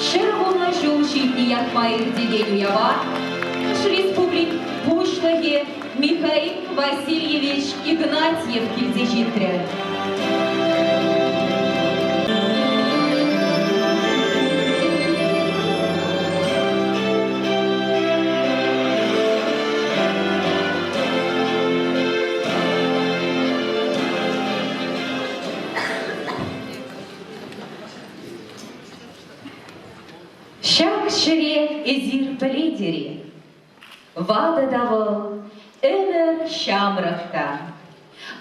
110 ҫул ҫитнӗ ятпа иртекен уява Чӑваш Республикин Пуҫлӑхӗ Михаил Васильевич Игнатьев килсе ҫитрӗ. Ҫак ҫӗре эсир пӗлетӗр-и? Ватӑ та вӑл, ӗмӗр ҫамрӑк та.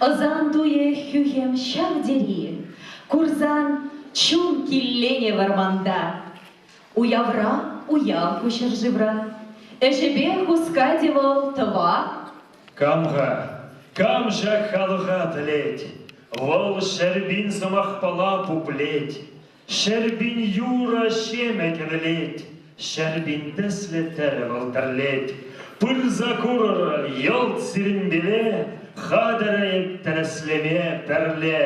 Ӑсан туйӗ хӳхӗм ҫав тери, Курсан чун килленӗ вӑрманта. Уявра уяв ку ҫӗршывра, Ӗҫӗпе хускатӗ вӑл тӑва. Кам-ха, кам ҫак халӑха пӗлет? Вӑл 100 000 сӑмахпала пуплет, 100 000 юрӑ ҫемӗ кӗвӗлет, 100 000 тӗслӗ тӗрӗ вӑл тӗрлет. Пырса курӑр йӑлт сирӗнпеле, хатӗр эп тӗрӗслеме пӗрле.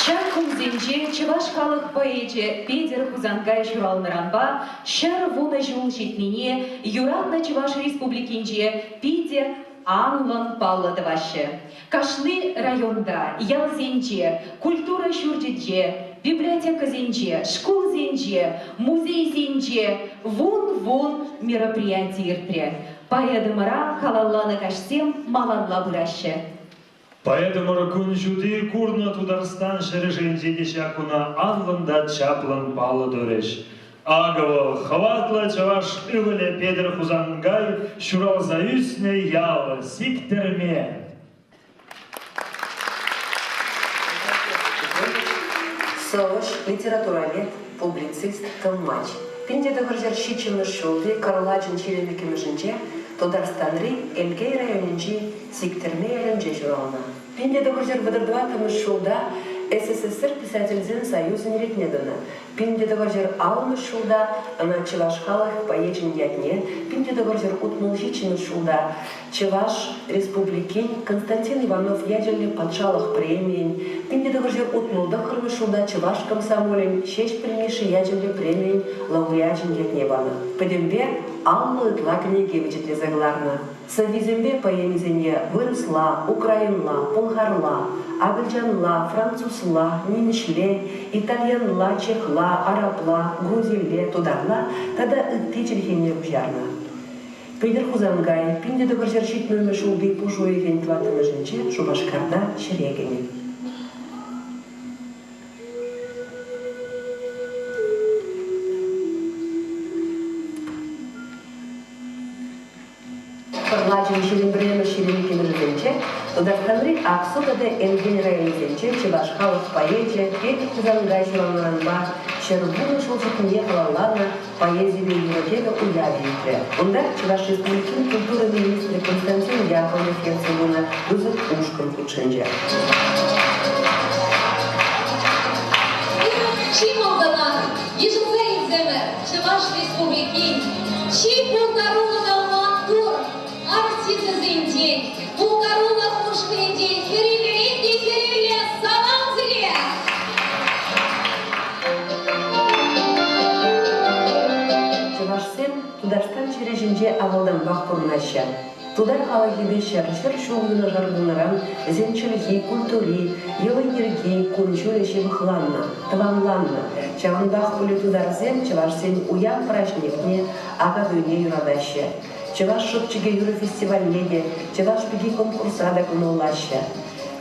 Ҫак кунсенче чӑваш халӑх поэчӗ Петӗр Хусанкай ҫуралнӑранпа 110 ҫул ҫитнине юратнӑ Чӑваш Республикинче питӗ анлӑн паллӑ тӑваҫҫӗ. Кашни районта, ялсенче, культура ҫуртӗнче, библиотекӑсенче, шкулсенче, музейсенче вун-вун мероприяти иртрӗ. Поэтӑмӑра халалланӑ каҫсем малалла пыраҫҫӗ. Поэтӑмӑр кун ҫути курнӑ Тутарстан ҫӗрӗшӗнче те ҫак куна анлӑн та чаплӑн паллӑ турӗҫ. Акӑ вӑл, хӑватлӑ чӑваш ывӑлӗ Петӗр Хусанкай ҫуралса ӳснӗ ял Сиктӗрме. Сӑвӑҫ, литературовед, публицист, тӑлмач. 1907 ҫулти кӑрлачӑн 22-мӗшӗнче Тутарстанри Элкей районӗнчи Сиктӗрме ялӗнче ҫуралнӑ. 1934 ҫулта СССР Писательсен союзӗн ретне тӑнӑ. 1950 ҫулта ӑна Чӑваш халӑх поэчӗн ятне, 1967 ҫулта Чӑваш Республикин Константин Иванов ячӗллӗ патшалӑх премийӗн, 1969 ҫулта Чӑваш комсомолӗн Ҫеҫпӗл Мишши ячӗллӗ премийӗн лауреачӗн ятне панӑ. Пӗтӗмпе 50 ытла кӗнеке пичетлесе кӑларнӑ. Сӑввисемпе поэмисене вырӑсла, украинла, пӑлхарла, акӑлчанла, французла, нимӗҫле, итальянла, чехла, арабла, грузилле, тутарла тата ытти чӗлхене куҫарнӑ. Петӗр Хусанкай 1970 ҫулти пуш уйӑхӗн тӑваттӑмӗшӗнче Шупашкарта ҫӗре кӗнӗ. Кӑрлачӑн 21-мӗш 22-мӗшӗсенче Тутарстанри Аксу тата Элкел районӗсенче чӑваш халӑх поэчӗ Петӗр Хусанкай ҫуралнӑранпа 110 ҫул ҫитнине халалланӑ поэзипе юрӑ-кӗвӗ уявӗ иртрӗ. Унта Чӑваш Республикин культура министрӗ Константин Яковлев ертсе пынӑ пысӑк ушкӑн хутшӑнчӗ. Чи малтанах йышӑнса илсемӗр Чӑваш Республикин чи пултаруллӑ та маттур артисчӗсенчен, пултарулӑх ушкӑнӗнчен хӗрӳллӗрен те хӗрӳллӗ салам сире! Чӑвашсем Тутарстан ҫӗрӗ ҫинче авалтанпах пурӑнаҫҫӗ. Тутар халӑхӗпе ҫӗр-ҫӗр ҫул юнашар пулнӑран вӗсен чӗлхи, культури, йӑли-йӗрки, кун-ҫулӗ ҫывӑхланнӑ, тӑванланнӑ. Ҫавӑнпах пулӗ тутарсем чӑвашсен уяв праҫникне, Акатуйне юратаҫҫӗ. Чӑваш шӑпчӑкӗ юрӑ фестивальне те, Чӑваш пики конкурса та кӑмӑллаҫҫӗ.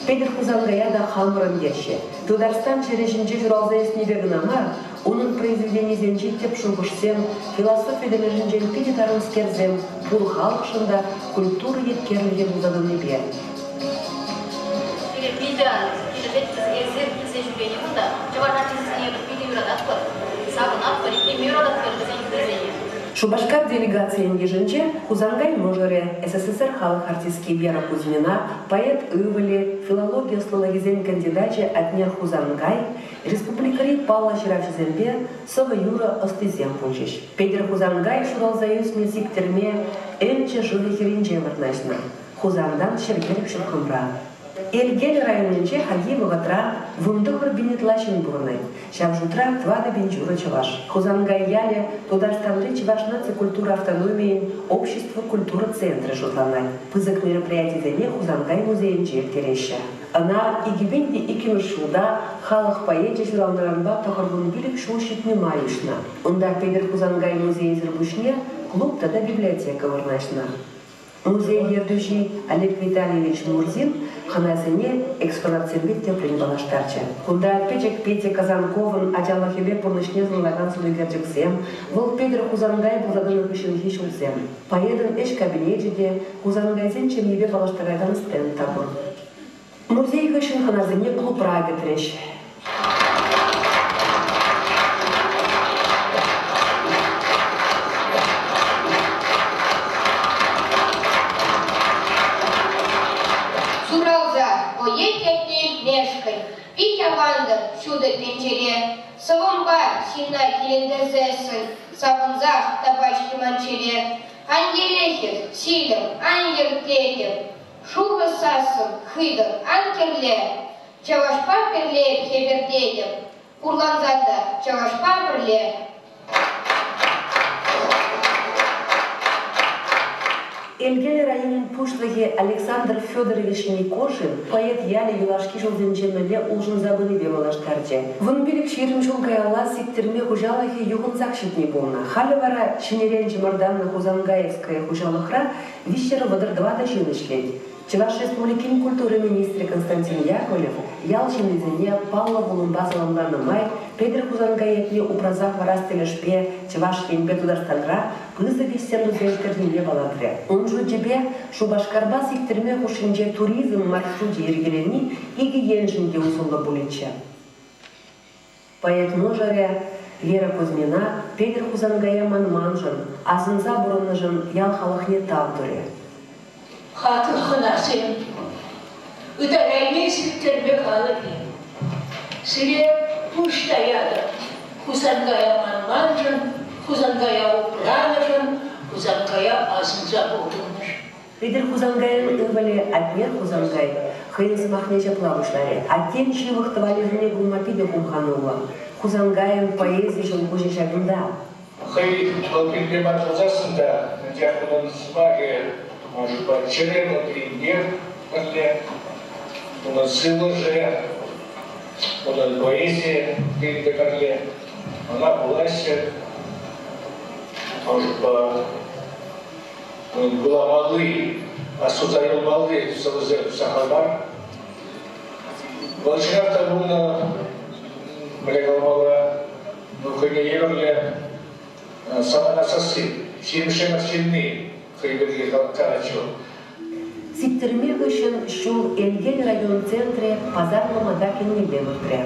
Петӗр Хусанкая та хамӑрӑн теҫҫӗ. Тутарстан ҫӗрӗ ҫинче ҫуралса ӳснипе кӑна мар, унӑн произведенийӗсенчи тӗп шухӑшсем, философи тӗлӗшӗнчен питӗ тарӑнскерсем пур халӑхшӑн та культура еткерлӗхӗ пулса тӑнипе. Пире питӗ килӗшет эсир килсе ҫӳрени кунта. Чӑваш артисчӗсене эпир питӗ юрататпӑр, савӑнатпӑр, итлеме юрататпӑр вӗсен юррисене. Шупашкар делегацийӗн йышӗнче Хусанкай мӑшӑрӗ, СССР халӑх артистки Вера Кузьмина, поэт ывӑлӗ, филологи ӑслӑлӑхӗсен кандидачӗ Атнер Хусанкай, республикӑри паллӑ ҫыравҫӑсемпе сӑвӑ-юрӑ ӑстисем пулчӗҫ. Петӗр Хусанкай ҫуралса ӳснӗ Сиктӗрме Элчӗ шывӗ хӗрринче вырнаҫнӑ. Хусантан 140 ҫухрӑмра. Элкел районӗнче хальхи вӑхӑтра 19 000 ытла ҫын пурӑнать. Ҫав шутра 4,5 чӑваш. Хусанкай ялӗ Тутарстанри Чӑваш наци культура автономийӗн общество культура центрӗ шутланать. Пысӑк мероприятисене Хусанкай музейӗнче ирттереҫҫӗ. Ӑна 2002 ҫулта халӑх поэчӗ ҫуралнӑранпа 95 ҫул ҫитнӗ май уҫнӑ. Унта Петӗр Хусанкай музейӗсӗр пуҫне клуб тата библиотека вырнаҫнӑ. Музей ертӳҫи Олег Витальевич Мурзин хӑнасене экспонатсемпе тӗплӗн паллаштарчӗ. Кунта пӗчӗк Петя Казанковӑн ачалӑхӗпе пурнӑҫне сӑнлакан сӑнӳкерчӗксем, вӑл Петӗр Хусанкай пулса тӑнӑ хыҫҫӑнхи ҫулсем. Поэтӑн ӗҫ кабинечӗ те, Хусанкайсен ҫемйипе паллаштаракан стенд та пур. Музей хыҫҫӑн хӑнасене клубра кӗтрӗҫ. Ҫуралса поэт ятне илтмешкӗн пит авантӑр ҫутӑ тӗнчере. Сӑвӑмпа ҫынна килентерсессӗн савӑнсах тапать ман чӗре. Ан йӗрехӗр, ҫилӗм, ан йӗр тетӗп, шухӑ сассӑм хытӑ ан кӗрле. Чӑвашпа пӗрле хӗпӗртетӗп, хурлансан та чӑвашпа пӗрле. Элкел районӗн пуҫлӑхӗ Александр Федорович Никошин поэт ялӗ юлашки ҫулсенче мӗнле улшӑнса пынипе паллаштарчӗ. 15-20 ҫул каялла Сиктӗрме хуҫалӑхӗ юхӑнсах ҫитни пулнӑ. Халӗ вара ҫӗнӗрен чӑмӑртаннӑ Хусанкаевское хуҫалӑхра 334 ҫын ӗҫлет. Чӑваш Республикин культура министрӗ Константин Яковлев ял ҫыннисене паллӑ пулӑмпа саламланӑ май Петӗр Хусанкай ятне упраса хӑварас тӗлӗшпе Чӑваш Енпе Тутарстанра пысӑк ӗҫсем туса ирттернине палӑртрӗ. Ун шучӗпе Шупашкарпа Сиктӗрме хушшинче туризм маршручӗ йӗркелени икӗ еншӗн те усӑллӑ пулӗччӗ. Поэт мӑшӑрӗ Вера Кузьмина Петӗр Хусанкая манманшӑн, асӑнса пурӑннӑшӑн ял халӑхне тав турӗ. Хаклӑ хӑнасем, ытарайми Сиктӗрме халӑхӗ, сире пуҫ таятӑп Хусанкая манманшӑн, Хусанкая упранӑшӑн, Хусанкая асӑнса пурӑннӑшӑн. Петӗр Хусанкайӑн ывӑлӗ Атнер Хусанкай хӑйӗн сӑмахне ҫапла пуҫларӗ. Аттен ҫывӑх тӑванӗсене курма питӗ хумхануллӑ. Хусанкайӑн поэзи ҫӑлкуҫӗ ҫакӑнта. Хӑй вӑл пирте мар пулсассӑн та, анчах унӑн сӑмахӗ, ман шутпа, чӗре вӑл пирӗнпех пӗрле. Унӑн сывлӑшӗ, унӑн поэзийӗ пирӗнпе пӗрле. Ӑна вулаҫҫӗ, ман шутпа, вуламалли, астуса юлмалли сӑвӑсем сахал мар. Вӑл чӑнах та пулнӑ, мӗнле каламалла, ну, хӑйне евӗрлӗ самана сасси, ҫирӗмшемӗр ҫынни хӑй пирки калать вӑл. Сиктӗрме хыҫҫӑн ҫул Элкел район центрӗ Пасарлӑ Матак еннелле выртрӗ.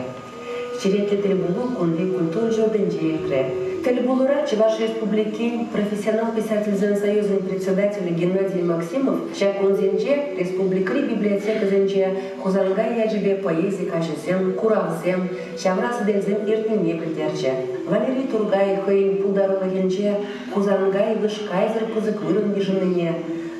Черетлӗ тӗлпулу кунти культура ҫуртӗнче иртрӗ. Тӗлпулура Чӑваш Республикин профессионал писательсен союзӗн председателӗ Геннадий Максимов ҫак кунсенче республикӑри библиотекӑсенче Хусанкай ячӗпе поэзи каҫӗсем, куравсем, ҫавра сӗтелсем иртнине пӗлтерчӗ. Валерий Туркай хӑйӗн пултарулӑхӗнче Хусанкай вышкайсӑр пысӑк вырӑн йышӑннине,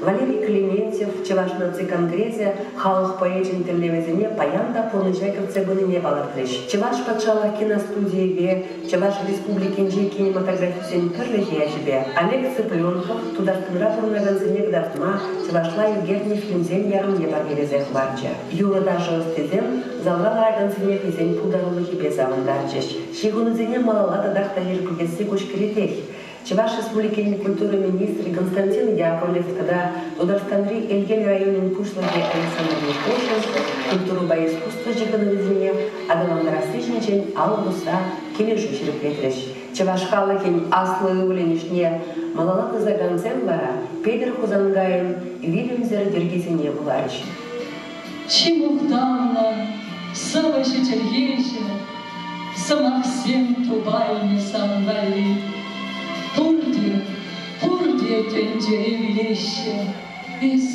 Валерий Клементьев Чӑваш наци конгресӗ халӑх поэчӗн тӗллевӗсене паян та пурнӑҫа кӗртсе пынине палӑртрӗҫ. Чӑваш патшалӑх киностудийӗпе Чӑваш Республикинчи кинематографистсен пӗрлӗхӗ ячӗпе Олег Цыпленков Тутарстанра пурӑнакансене кӑтартма чӑвашла ӳкернӗ фильмсен ярӑмне парнелесе хӑварчӗ. Юрӑ-ташӑ ӑстисем залра ларакансене хӑйсен пултарулӑхӗпе савӑнтарчӗҫ. Ҫыхӑнусене малалла татах та йӗркелесси куҫкӗретех. Чӑваш Республикин культура министрӗ Константин Яковлев тата Тутарстанри Элкел районӗн пуҫлӑхӗ Александр Никошин культурӑпа искусство ҫыхӑнӑвӗсене аталантарасси ҫинчен алӑ пусса килӗшӳ ҫирӗплетрӗҫ. Чӑваш халӑхӗн аслӑ ывӑлӗн ӗҫне малалла тӑсакансем вара Петӗр Хусанкайӑн вилӗмсӗр йӗркисене вуларӗҫ. Чи мухтавлӑ сӑвӑҫӑ чӗлхеҫӗ, сӑмахсем тупайнӑ сан валли. Пурте, пурте тӗнчере вилеҫҫӗ, эс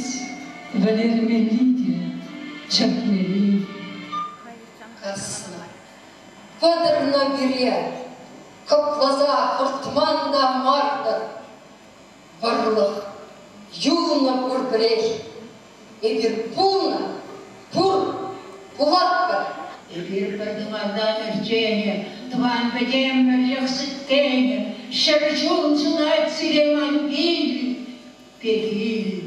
вӗлермелли те чӗртмелли. Каснӑ, пӑтӑрнӑ пире, кӑкласа хӑртман та мар-тӑр. Вӑрлӑх юлнӑ пурпӗрех. Эпир пулнӑ, пур. Пулатпӑр! Эпир пӗр тымартан ӗрченӗ, тӑван пӗтемӗр йӑх сӗткенӗ, ҫӗршыв сунать сире ман пил, пехил.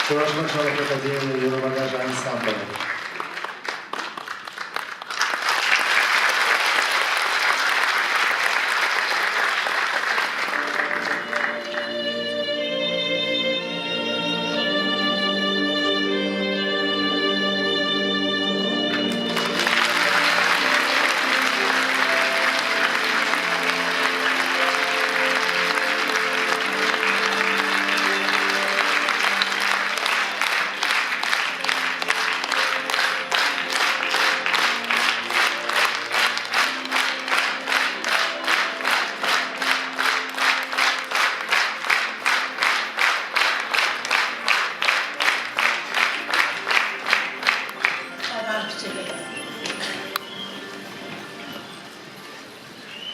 Чӑваш патшалӑх академи юрӑпа ташӑ ансамблӗ.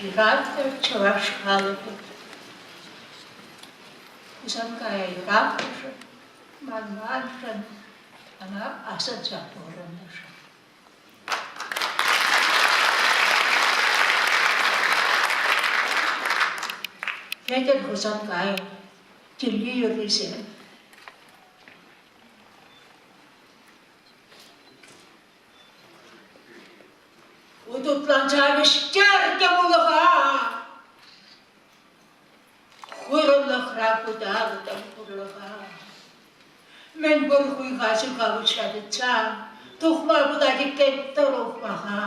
Юратнӑ чӑваш халӑхӗ. Хусанкая юратнӑшӑн, манманшӑн, ӑна асӑнса пурӑннӑшӑн. Петӗр Хусанкай тилли юррисем. Утланса вӗҫтертӗм улӑха, Хурӑнлӑхра пытартӑм хурлӑха. Мӗнпур хуйха ҫука пуҫра тытса Тухма пулать иккен тӑр ухмаха.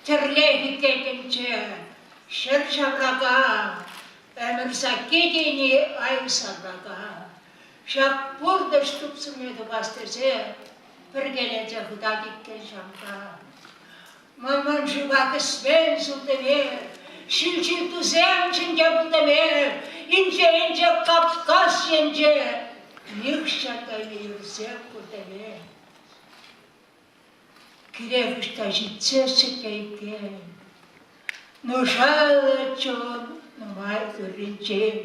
Тӗрлех иккен тӗнче, ҫӗр ҫаврака, Ӗмӗр сакки тени ай сарлака. Ҫак пурнӑҫ тупсӑмне тупас тесе Пӗркеленсе хытать иккен ҫамка. Мӑн-мӑн шыва кӗсмен султӑме, Ҫил-ҫил тусем чӗнте пултӑме, Инҫе-инҫе Кавказ енче Нихҫан кайми юрсем куртӑме. Кирек ӑҫта ҫитсессӗн те иккен, Нушаллӑ чун нумай ырринчен.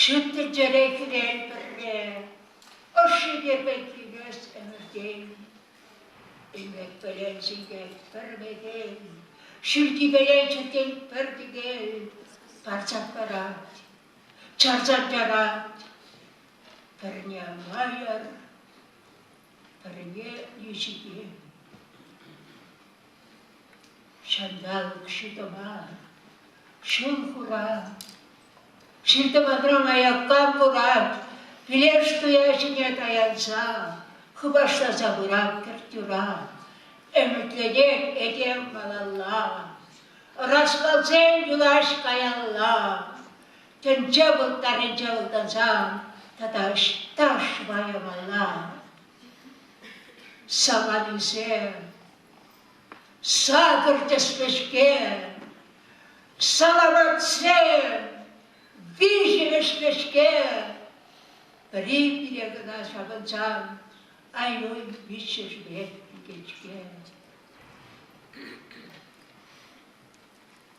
Ҫут тӗнчере хӗвел пӗрре, Ӑшшипе килмест ӗмӗртен. Ӗмӗт пӗлен синкер пӗр мехел, Ҫӳлти пӗлен ҫӗртен пӗр тӗкел парса парать, чарса чарать. Пӗрне майӑр, пӗрне йӳҫӗке. Ҫанталӑк ҫутӑ мар, ҫул хура, Ҫил-тӑманран аякка пырать, пилеш туя ҫине таянса, хыпашласа пырать кӗрт-юра. Ӗмӗтленет этем малалла, ӑраскалсем юлаҫ каялла. Тӗнче вӑлтарӗнче вӑлтансан тата ӑҫта шыва ямалла? Саманисем сакӑр тӗслӗ-ҫке, Саламатсем, виҫӗмӗшлӗ-ҫке, пӗри пире кӑна ҫапӑнсан, ай-уй виҫҫӗшӗпех икет-ҫке.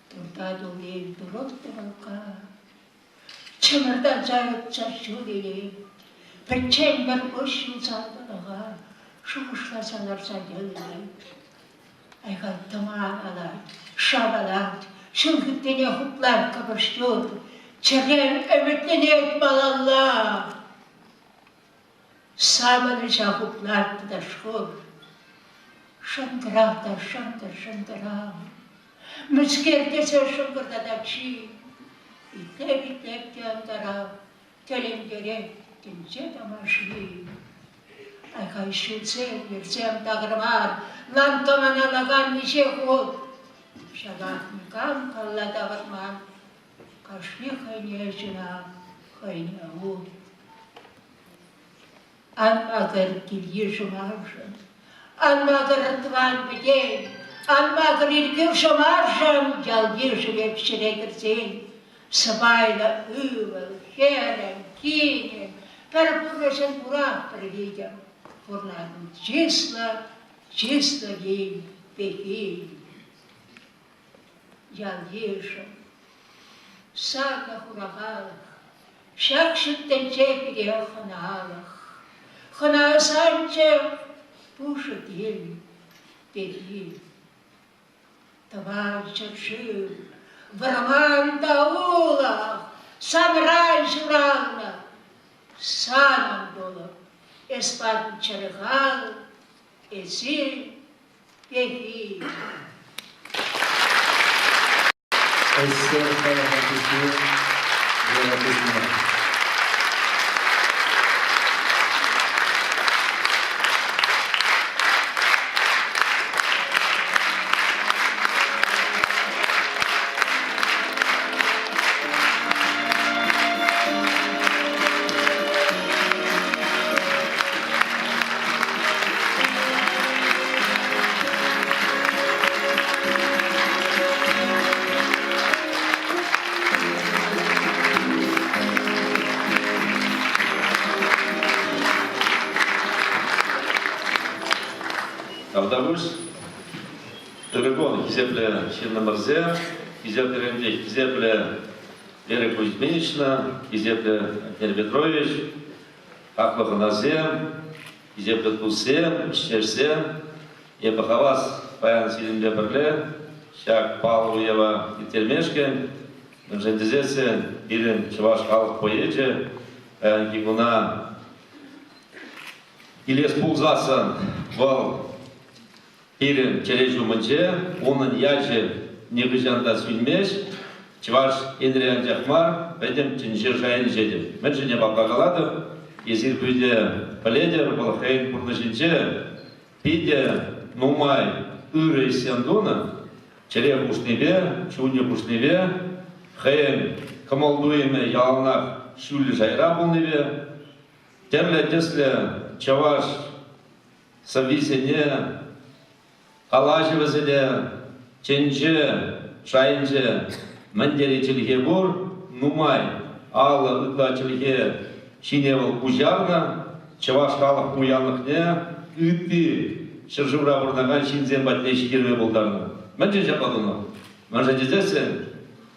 Турта тулли турӑх тӑвӑлка, чӑмӑртанса йӑтса ҫул илет. Пӗччен пӗр пуҫ юлсан тӑлӑха шухӑшласа ларса йӑл илет. Айхал тӑман алать, шавалать, ҫул хыттине хуплать кӑпӑш юр, чӗрем ӗмӗтленет малалла. Савӑнӑҫа хуплать тата шкул. Шӑнкӑрав та шӑнкӑр шӑнкӑрав. Мӗскер тесе шӑнкӑртатать-ши? Итлеп-итлеп те ӑнкарав, тӗлӗнтерет тӗнче тамаши. Айхай ҫулсем, йӗрсем такӑр мар, ланкаманалакан миҫе хут. Ҫапах никам калла тавӑрман, кашни хӑйне ҫуна, хӑйне ут. Ан макӑр кил-йышӑмаршӑн, ан макӑр тӑван-пӗтен, ан макӑр иркӳ-шӑмаршӑн ял-йышӗ пек ҫӗре кӗрсен. Сӑпайлӑ ывӑл, хӗрӗм, кинӗм, пӗр пурнӑҫӑн пурах пӗр витӗм. Пурнатӑн чыслӑ, чыслӑ кин, пехил. Ял-йышӑм, сарнӑ хурахалӑх, ҫак ҫут тӗнче пире хӑналӑх. Хӑна ӑсанчӗ пушӑ кил, пехил. Тӑван ҫӗршыв, вӑрман та улӑх, санран ҫуралнӑ. Санӑн пулӑп, эс патӑн чӗрӗ халӑх, эсир пехил. СССР халӑх артистки Вера Кузьмина. Тавтапуҫ. Ырӑ кун, хисеплӗ ҫыннӑмӑрсем, хисеплӗрен те хисеплӗ Вера Кузьминична, хисеплӗ Антон Петрович, хаклӑ хӑнасем, хисеплӗ туссем, ӗҫтешсем. Эпӗ хавас паян сирӗнпе пӗрле ҫак паллӑ уява ирттермешкӗн, мӗншӗн тесессӗн пирӗн чӑваш халӑх поэчӗ паянхи куна Килес пулсассӑн вӑл пирӗн чӗре ҫумӗнче, унӑн ячӗ нихӑҫан та сӳнмест. Чӑваш Енре анчах мар, пӗтӗм тӗнче шайӗнче те. Мӗншӗн эп апла калатӑп? Эсир питӗ пӗлетӗр, вӑл хӑйӗн пурнӑҫӗнче питӗ нумай ырӑ ӗҫсем тунӑ. Чӗре хушнипе, чунӗ хушнипе, хӑйӗн кӑмӑл-туйӑмӗ яланах ҫӳллӗ шайра пулнипе Тӗрлӗ тӗслӗ чӑваш сӑввисене, калаҫӑвӗсене тӗнче шайӗнче мӗн тери чӗлхе пур, нумай алӑ ытла чӗлхе ҫине вӑл куҫарнӑ, чӑваш халӑх пуянлӑхне ытти ҫӗршывра пурӑнакан ҫынсем патне ҫитерме пултарнӑ. Мӗншӗн ҫапла тунӑ? Мӗншӗн тесессӗн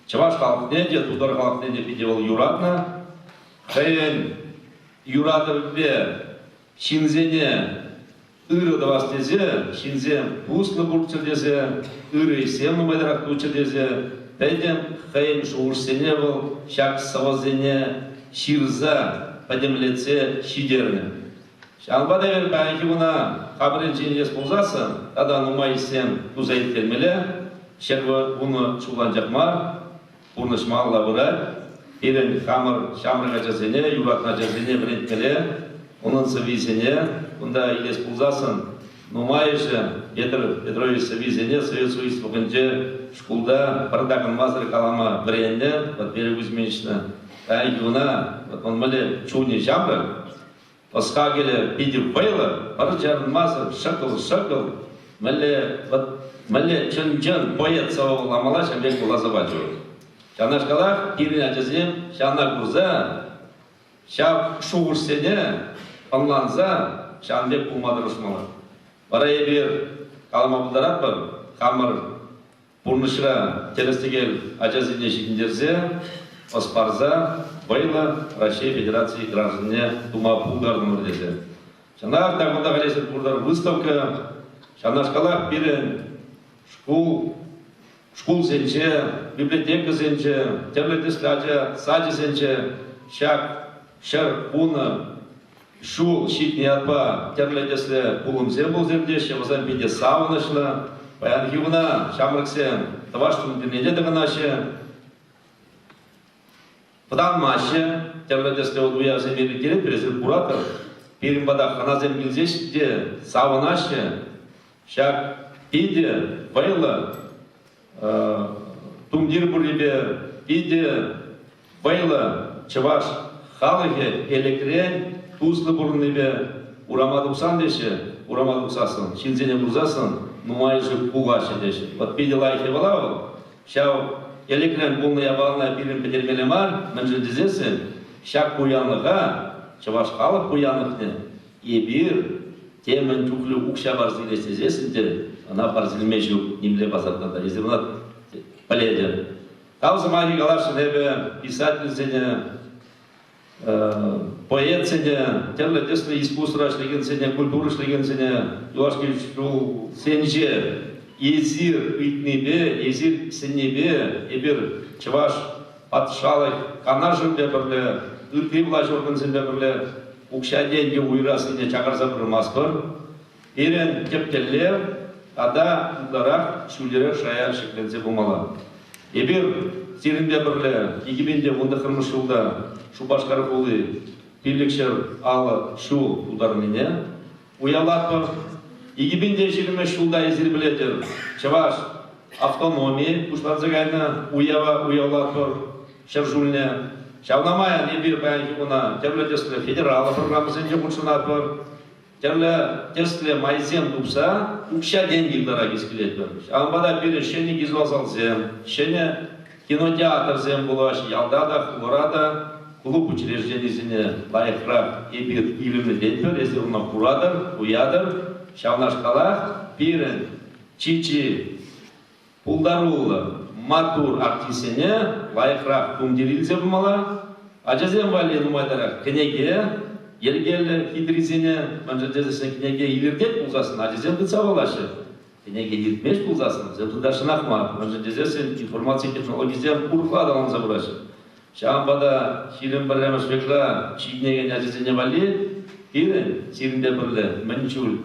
чӑваш халӑхне те, тутар халӑхне те питӗ вӑл юратнӑ. Хӑйӗн юратӑвӗпе ҫынсене ырӑ тӑвас тесе, ҫынсем туслӑ пулччӑр тесе, ырӑ ӗҫсем нумайтарах туччӑр тесе пӗтӗм хӑйӗн шухӑшсене вӑл ҫак сӑвӑсене ҫырса, пӗтӗмлетсе ҫитернӗ. Ҫавӑнпа та эпир паянхи куна хамӑрӗнчен илес пулсассӑн тата нумай ӗҫсем туса ирттермелле, 110 ҫул анчах мар, Пурнӑҫ малалла пырать. Пирӗн хамӑр ҫамрӑк ачасене, юратнӑ ачасене вӗрентмелле. Унӑн сӑввисене кунта илес пулсассӑн нумайӑшӗ Петр Петрович сӑввисене Совет Союз вӑхӑтӗнче шкулта пӗр такӑнмасӑр калама вӗреннӗ. Вот Вера Кузьминична паянхи куна вот он мӗнле чунӗ ҫамрӑк, Ӑс-хакӑлӗ питӗ вӑйлӑ, пӗр чарӑнмасӑр шӑкӑл-шӑкӑл мӗнле, вӑт, мӗнле чӑн-чӑн поэт сӑвӑ вуламалла ҫав пек вуласа пачӗ вӑл. Ҫавнашкалах пирӗн ачасем ҫавна курса, ҫав шухӑшсене ӑнланса ҫавӑн пек пулма тӑрӑшмалла. Вара эпир калама пултаратпӑр, хамӑр Пурнӑҫра тӗрӗс-тӗкел ачасене ҫитӗнтерсе, ӑс парса вӑйлӑ Раҫҫей Федераци гражданне тума пултартӑмӑр тесе. Чӑнах та кунта халӗ пуртӑр выставка. Ҫавнашкалах пирӗн шкул, шкулсенче, библиотекӑсенче, тӗрлӗ тӗслӗ ача сачӗсенче ҫак 110 Ҫул ҫитнӗ ятпа тӗрлӗ тӗслӗ пулӑмсем пулса иртеҫҫӗ, вӗсем питӗ савӑнӑҫлӑ. Паянхи куна ҫамрӑксем тӑваш тумтирне те тӑхӑнаҫҫӗ, вӑтанмаҫҫӗ. Тӗрлӗ тӗслӗ уявсем ирттеретпӗр, эсир куратӑр. Пирӗн пата хӑнасем килсе те савӑнаҫҫӗ. Ҫак питӗ вӑйлӑ тумтир пуррипе питӗ вӑйлӑ чӑваш халӑхӗ ӗлӗкрен туслӑ пурӑннипе урама тухсан теҫҫӗ, урама тухсассӑн, ҫынсене курсассӑн нумайӑшӗ пухаҫҫӗ теҫҫӗ. Вот питӗ лайӑх япала вӑл. Ҫав ӗлӗкрен пулнӑ япалана пирӗн пӗтермелле мар, мӗншӗн тесессӗн ҫак пуянлӑха, чӑваш халӑх пуянлӑхне эпир темӗн чухлӗ укҫа парса илес тесессӗн те ӑна парса илме ҫук нимле пасартан та. Эсир ӑна пӗлетӗр. Тав сӑмахӗ каласшӑн эпӗ писательсене, поэтсене, тӗрлӗ тӗслӗ искусствӑра ӗҫлекенсене, культура ӗҫлекенсене юлашки ҫулсенче эсир ыйтнипе, эсир сӗннипе эпир чӑваш. Патшалӑх Канашӗпе пӗрле, ытти влаҫ органсемпе пӗрле укҫа-тенкӗ уйӑрассине чакарса пымастпӑр. Пирӗн тӗп тӗллев тата ытларах ҫӳллӗрех шая ҫӗкленсе пымалла. Эпир сирӗнпе пӗрле 2019 ҫулта Шупашкар хули 550 ҫул тултарнине уявлатпӑр. 2020 ҫулта эсир пӗлетӗр, чӑваш автономи пуҫланса кайнӑ уява уявлатпӑр ҫӗр ҫулне. Ҫавна майӑн эпир паянхи куна тӗрлӗ тӗслӗ федераллӑ программӑсенче хутшӑнатпӑр. Тӗрлӗ тӗслӗ майсем тупса укҫа-тенкӗ ытларах килетпӗр. Ҫавӑнпа та пирӗн ҫӗнӗ кизлосалсем, ҫӗнӗ кинотеатрсем пулаҫҫӗ. Ялта та, хулара та клуб учрежденисене лайӑхрах эпир илемлететпӗр. Эсир ӑна куратӑр, туятӑр. Ҫавнашкалах пирӗн чи-чи Пултаруллӑ, маттур артистсене лайӑхрах тумтир илсе пымалла. Ачасем валли нумайтарах кӗнеке, йӗркеллӗ хитрисене, мӗншӗн тесен кӗнеке илӗртет пулсассӑн ачасем тытса вулаҫҫӗ. Кӗнеке илӗртмест пулсассӑн вӗсем тытасшӑнах мар, мӗншӗн тесессӗн информаци технологийӗсем урӑхла аталанса пыраҫҫӗ. Ҫавӑнпа та 21-мӗш векра ҫитӗнекен ачасене валли пирӗн сирӗнпе пӗрле мӗн чуль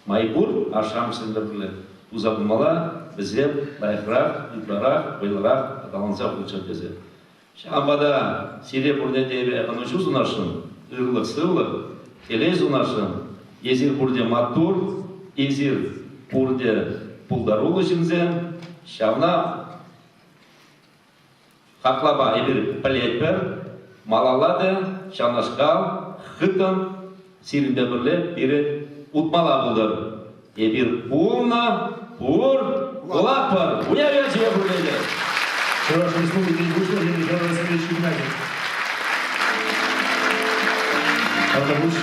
май пур ашшӗ-амӑшсемпе пӗрле туса пымалла, вӗсем лайӑхрах, ытларах, вӑйлӑрах аталанса пулччӑр тесе. Ҫавӑнпа та сире пурне те эпӗ ӑнӑҫу сунасшӑн, ырлӑх-сывлӑх, телей сунасшӑн. Эсир пурте маттур, эсир пурте пултаруллӑ ҫынсем. Ҫавна Хаклапа эпир пӗлетпӗр, малалла та ҫавнашкал хыттӑн сирӗнпе пӗрле пирӗн утмалла пултӑр. Эпир пулнӑ, пур, пулатпӑр. Уяв ячӗпе пурне те! Чӑваш Республикин Пуҫлӑхӗ Михаил Васильевич Игнатьев. Тавтапуҫ.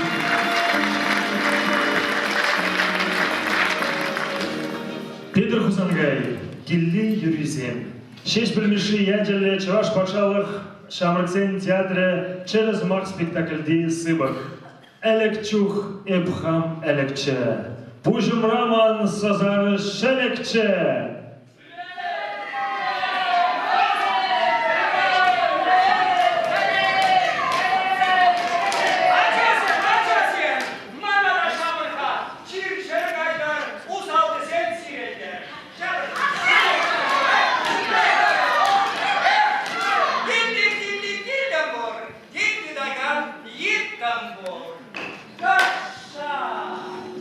Петӗр Хусанкай, Килли юррисем. Ҫеҫпӗл Мишши ячӗллӗ Чӑваш патшалӑх ҫамрӑксен театрӗ Чӗрӗ сӑмах спектакльти сыпӑк. Ӗлӗк чух эп хам ӗлӗкчӗ, пуҫӑмра ман сӑсар ҫӗлӗкчӗ. Ачасем, ачасем, мана та ҫавӑр-ха, чир-чӗр кайтӑр, усал тӗсел сирӗлтӗр. Килли, килли, пур, кил тытакан йыттӑм пур. Каша,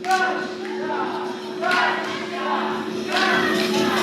каша, каша, каша.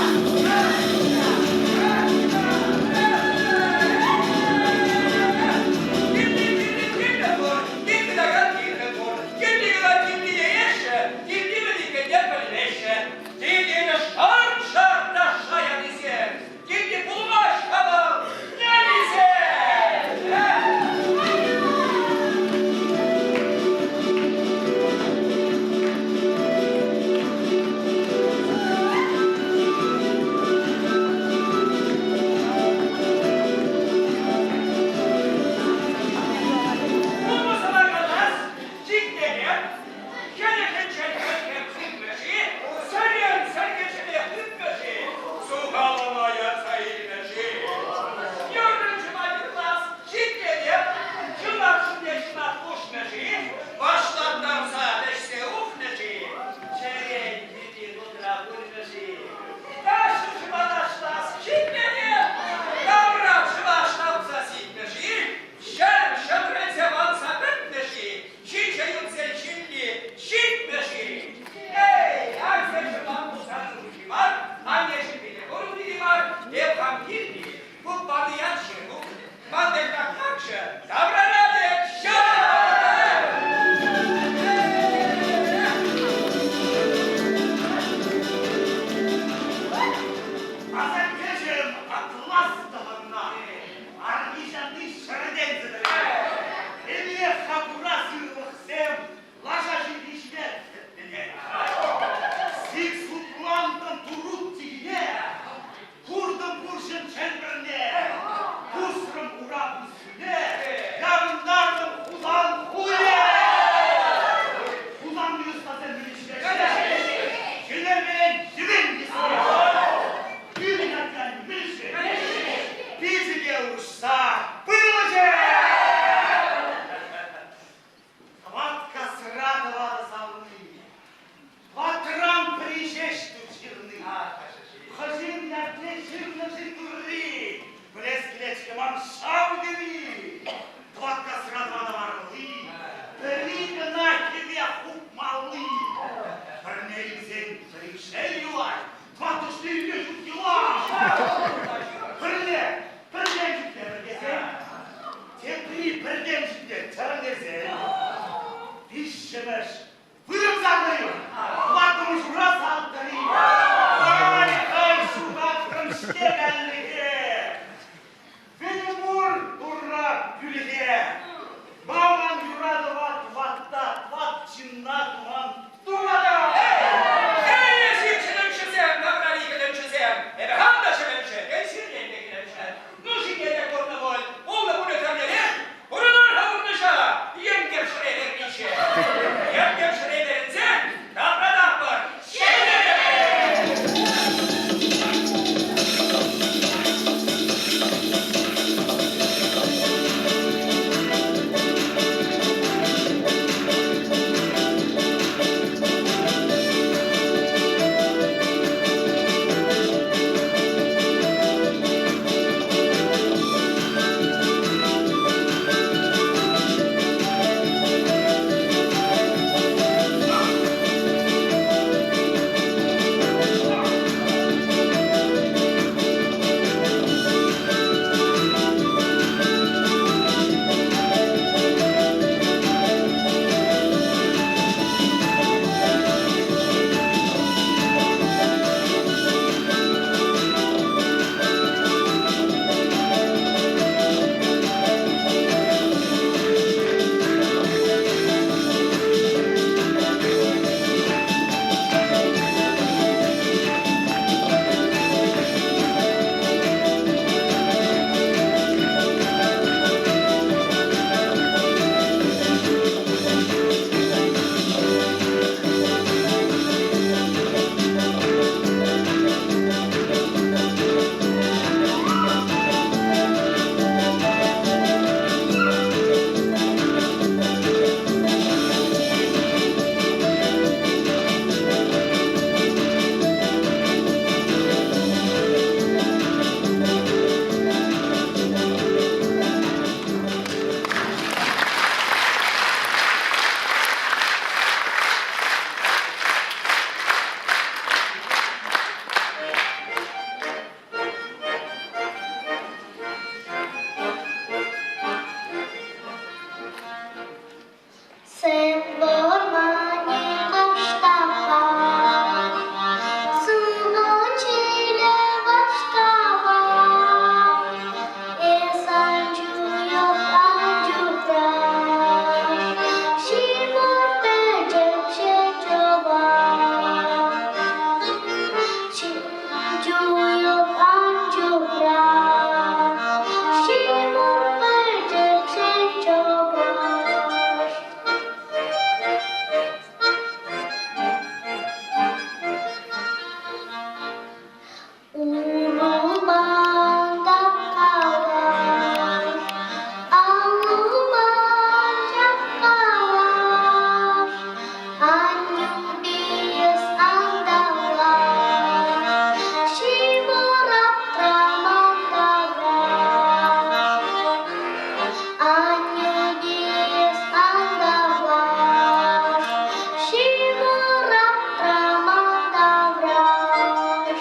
Виҫҫӗмӗш вырӑн сартӑр-и? Тӑваттӑмӗш ура салтӑр-и? Ай-хай ҫухатрӑм-ҫке канлӗхе! Пӗтӗм пур Турра пӳлӗхе! Маман юратӑва тӑватта тӑват ҫынна туман Турра та! Эй, эсир чӗлӗмҫӗсем, таврари кӗлӗмҫӗсем! Эпӗ хам та чӗлӗмҫӗ, эсир те кӗлӗмҫӗ. Ну, ҫине те курнӑ пуль, пулнӑ пулӗ тӗрлӗрен. Пурӑнар-ха пурнӑҫа, йӗнкӗр ҫӗре верниче. Йӗнкӗр ҫӗре верӗнсен, тапрататпӑр. Ҫӗнтерӗве! Сӗм вӑрманӗ каштаха, Сывлӑн-ҫилӗ ваштаха. Эс ан чуйӑх, ан чухраш, Ҫывӑр пӗчӗкҫӗ чӑваш. Чуйӑх, ан чухраш, Ҫывӑр пӗчӗкҫӗ чӑваш. Урӑлман тапкалаш, аллуман ҫапкалаш, Аннӳпе эс ан тавлаш, ҫывӑр аптраман тавраш. Аннӳпе эс ан тавлаш, ҫывӑр аптраман тавраш.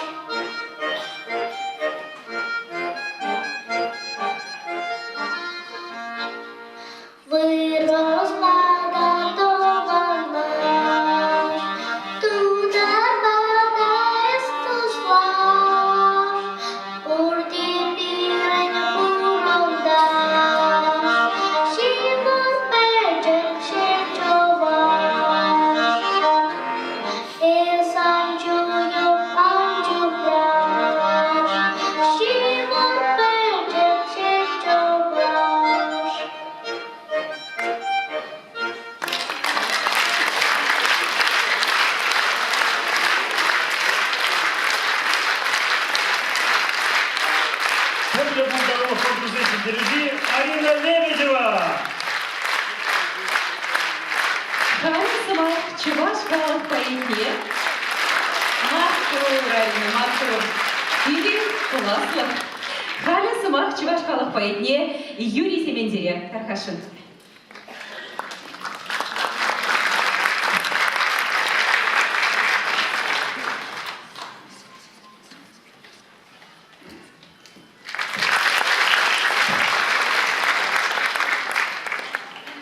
Вырӑсла та тӑванлаш, тутарпа та эс туслаш, пурте пирӗн хурӑнташ, ҫывӑх пӗчӗкҫӗ чӑваш. Эс ан чуйӑх, ан чухраш, ҫывӑх пӗчӗкҫӗ чӑваш. Тӗрлӗ пултарулӑх конкурсӗн ҫӗнтерӳҫи Арина Лебедева! Халӗ сӑмах чӑваш халӑх поэтне Маттур, Арина, маттур. Пирӗн пуласлӑх. Халӗ сӑмах чӑваш халӑх поэтне Юрий Сементере тархасшӑн.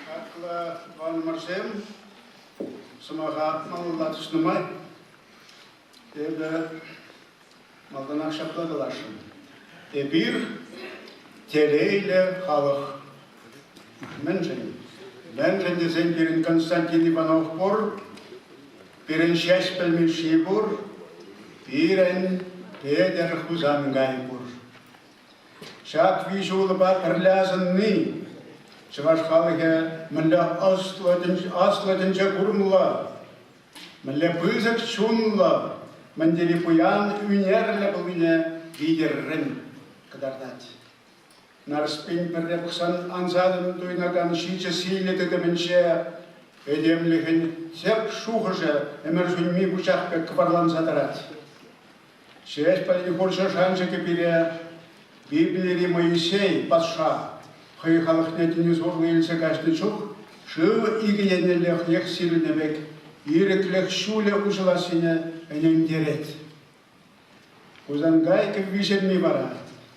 Хаклӑ тӑванӑмӑрсем! Сӑмаха малалла тӑснӑ май эпӗ малтанах ҫапла каласшӑн. Эпир телейлӗ халӑх. Мӗншӗн? Мӗншӗн тесен пирӗн Константин Иванов пур, пирӗн Ҫеҫпӗл Мишши пур, пирӗн Петӗр Хусанкай пур. Ҫак виҫ улӑпа пӗрле асӑнни чӑваш халӑхӗ мӗнле ӑслӑ, аслӑ тӗнче курӑмлӑ, мӗнле пысӑк чунлӑ, мӗн тери пуян ӳнерлӗ пулнине витӗррӗн кӑтартать. Нарспин пӗрре пӑхсан ансатӑн туйӑнакан ҫичӗ сийлӗ тытӑмӗнче этемлӗхӗн тӗп шухӑшӗ ӗмӗр сӳнми вучах пек кӑварланса тӑрать. Ҫеҫпӗл хурҫӑ шанчӑкӗ пире Библири Моисей патша хӑй халӑхне тинӗс урлӑ илсе каҫнӑ чух шыв икӗ еннелле хӑех сирӗлнӗ пек ирӗклӗх ҫулӗ уҫӑлассине ӗнентерет. Хусанкай кӗвви-ҫемми вара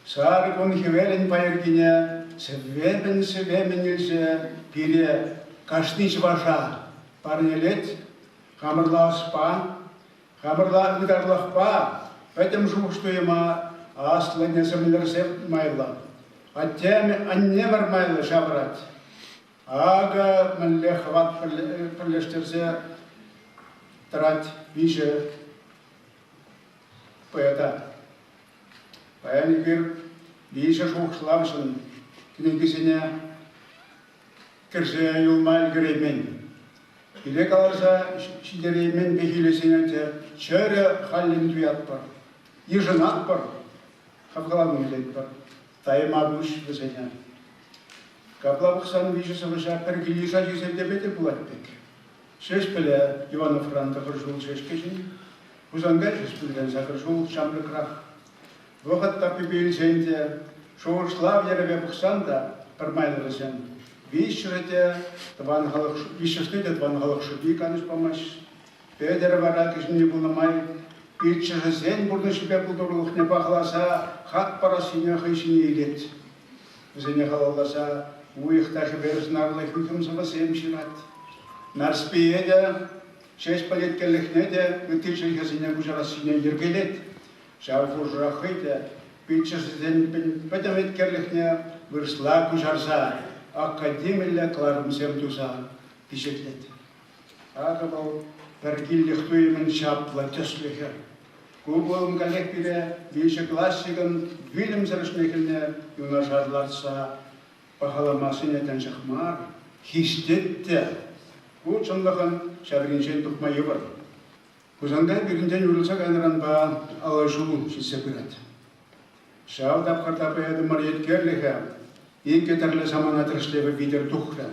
сар кун хӗвелӗн пайӑркине сӗвемӗн-сӗвемӗн илсе пире кашни чӑваша парнелет, хамӑрла ӑспа, Хамӑрла ытарлӑхпа пӗтӗм шухӑш-туйӑма аслӑ несӗмлӗрсем майлӑ, аттем аннемӗр майлӑ ҫавӑрать. Акӑ мӗнле хӑват пӗрлештерсе тӑрать виҫӗ поэта. Паян эпир виҫӗ шухӑшлавҫӑн кӗнекисене кӗрсе юлма ӗлкӗреймен. Пире каласа ҫитереймен пехилесене те чӗрӗ халлӗн туятпӑр, йышӑнатпӑр, хавхалану илетпӗр. Тайма пуҫ вӗсене. Капла пӑхсан виҫӗ сӑвӑҫа пӗр килйыш ачисем теме те пулать пек. Ҫеҫпӗле Ивановран тӑхӑр ҫул ҫеҫ кӗҫӗн, Хусанкай Ҫеҫпӗлтен сакӑр ҫул ҫамрӑкрах. Вӑхӑт таппипе илсен те, шухӑшлав йӗрӗпе пӑхсан та пӗр майлӑ вӗсем. Виҫҫӗшӗ те тӑван халӑх, виҫҫӗшне те тӑван халӑх шӑпи канӑҫ памасть. Петӗр вара кӗҫӗнни пулнӑ май пиччӗшӗсен пурнӑҫӗпе пултарулӑхне пахаласа хак парассине хӑй ҫине илет. Вӗсене халалласа уйӑх та хӗвел сӑнарлӑ хӳхӗм сӑвӑсем ҫырать. Нарспие те, Ҫеҫпӗл еткерлӗхне те ытти чӗлхесене куҫарассине йӗркелет. Ҫав хушӑра хӑй те пиччӗшӗсен пӗтӗм еткерлӗхне вырӑсла куҫарса академиллӗ кӑларӑмсем туса пичетлет. Акӑ вӑл пӗр киллӗх туйӑмӗн чаплӑ тӗслӗхӗ. Ку пулӑм каллех пире виҫӗ классикӑн вилӗмсӗр ӗҫне-хӗлне юнашар лартса пахалама сӗнет анчах мар, хистет те. Ку чӑнлӑхӑн ҫавринчен тухма йывӑр. Хусанкай пирӗнтен уйрӑлса кайнӑранпа алӑ ҫул ҫитсе пырать. Ҫав тапхӑрта поэтӑмӑр еткерлӗхӗ икӗ тӗрлӗ самана тӗрӗслевӗ витӗр тухрӗ.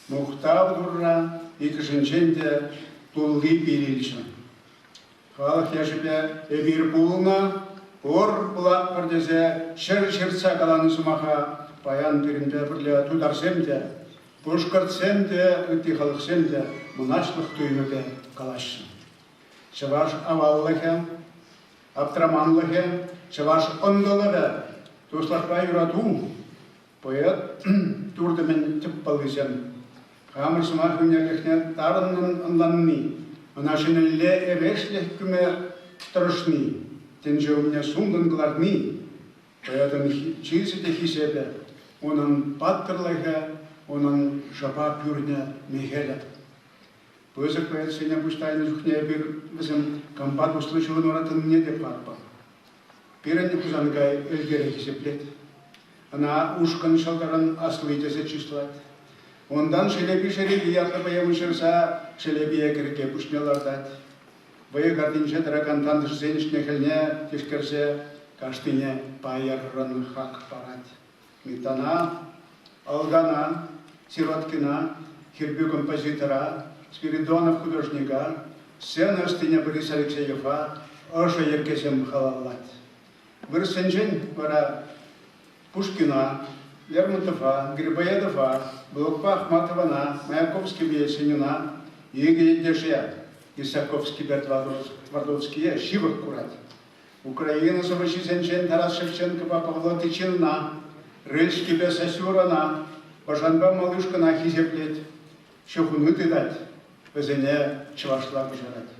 Мухтав Турра иккӗшӗнчен те тулли пил илчӗ. Халӑх ячӗпе эпир пулнӑ, пур пулатпӑр тесе ҫӗр ҫыртса каланӑ сӑмаха паян пирӗнпе пӗрле тутарсем те, Пушкӑртсем те, ытти халӑхсем те мӑнаҫлӑх туйӑмӗпе калаҫҫӗ. Чӑваш аваллӑхӗ, аптраманлӑхӗ, чӑваш ӑнтӑлӑвӗ, туслӑхпа юрату поэт туртӑмӗн тӗп паллисем. Хамӑр сӑмах ӳнерлӗхне тарӑннӑн ӑнланни, ӑна ҫӗнӗлле эрешлӗх кӳме тӑрӑшни, тӗнче умне сумлӑн кӑларни Поэтӑн чысӗ те хисепӗ, унӑн паттӑрлӑхӗ, унӑн шӑпа пӳрнӗ мехелӗ. Пысӑк поэтсене пуҫ тайнӑ чухне эпир вӗсем кампа туслӑ ҫыхӑнура тӑнине те пӑхатпӑр. Пирӗн Хусанкай Элкере хисеплет. Ӑна ушкӑн ҫӑлтӑрӑн асли тесе чыслать. Унтан Шелепи Шерепи ятлӑ поэма ҫырса Шелепие кӗрӗке пуҫне лартать. Вӑйӑ картинче тӑракан тантӑшсен ӗҫне-хӗлне тишкерсе кашнине пайӑррӑн хак парать. Миттана, Алгана, Сироткина, Хирпӳ композитора, Спиридонов художника, сцена ӑстине Борис Алексеева ӑшӑ йӗркесем халаллать. Вырӑссенчен вара Пушкина, Лермонтова, Грибоедова, Блокпа Ахматована, Маяковскипе Есенина, икӗ ентеше Исаковскипе Твардовские ҫывӑх курать. Украина сӑвӑҫисенчен Тарас Шевченкопа Павло Тычинна, Рыльскипе Сосюрана, Бажанпа Малышкӑна хисеплет, ҫыхӑну тытать. Вӗсене чӑвашла куҫарать.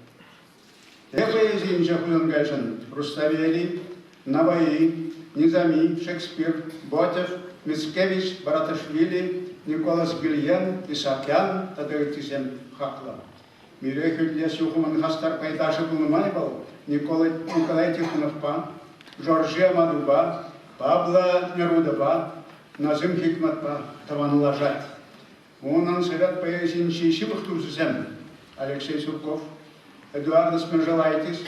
Поэзийӗнче Хусанкайшӑн Руставели, Наваи, Низами, Шекспир, Ботев, Мицкевич, Бараташвили, Николас Гильен, Исаакян тата ыттисем хаклӑ. Мире хӳтӗлес юхӑмӑн хастар пайташӗ пулнӑ май вӑл Николай Тихоновпа, Жоржи Амадупа, Пабло Нерудӑпа, Назым Хикматпа тӑванлашать. Унӑн совет поэзийӗнчи ҫывӑх тусӗсем Алексей Сурков, Эдуардас Межелайтис,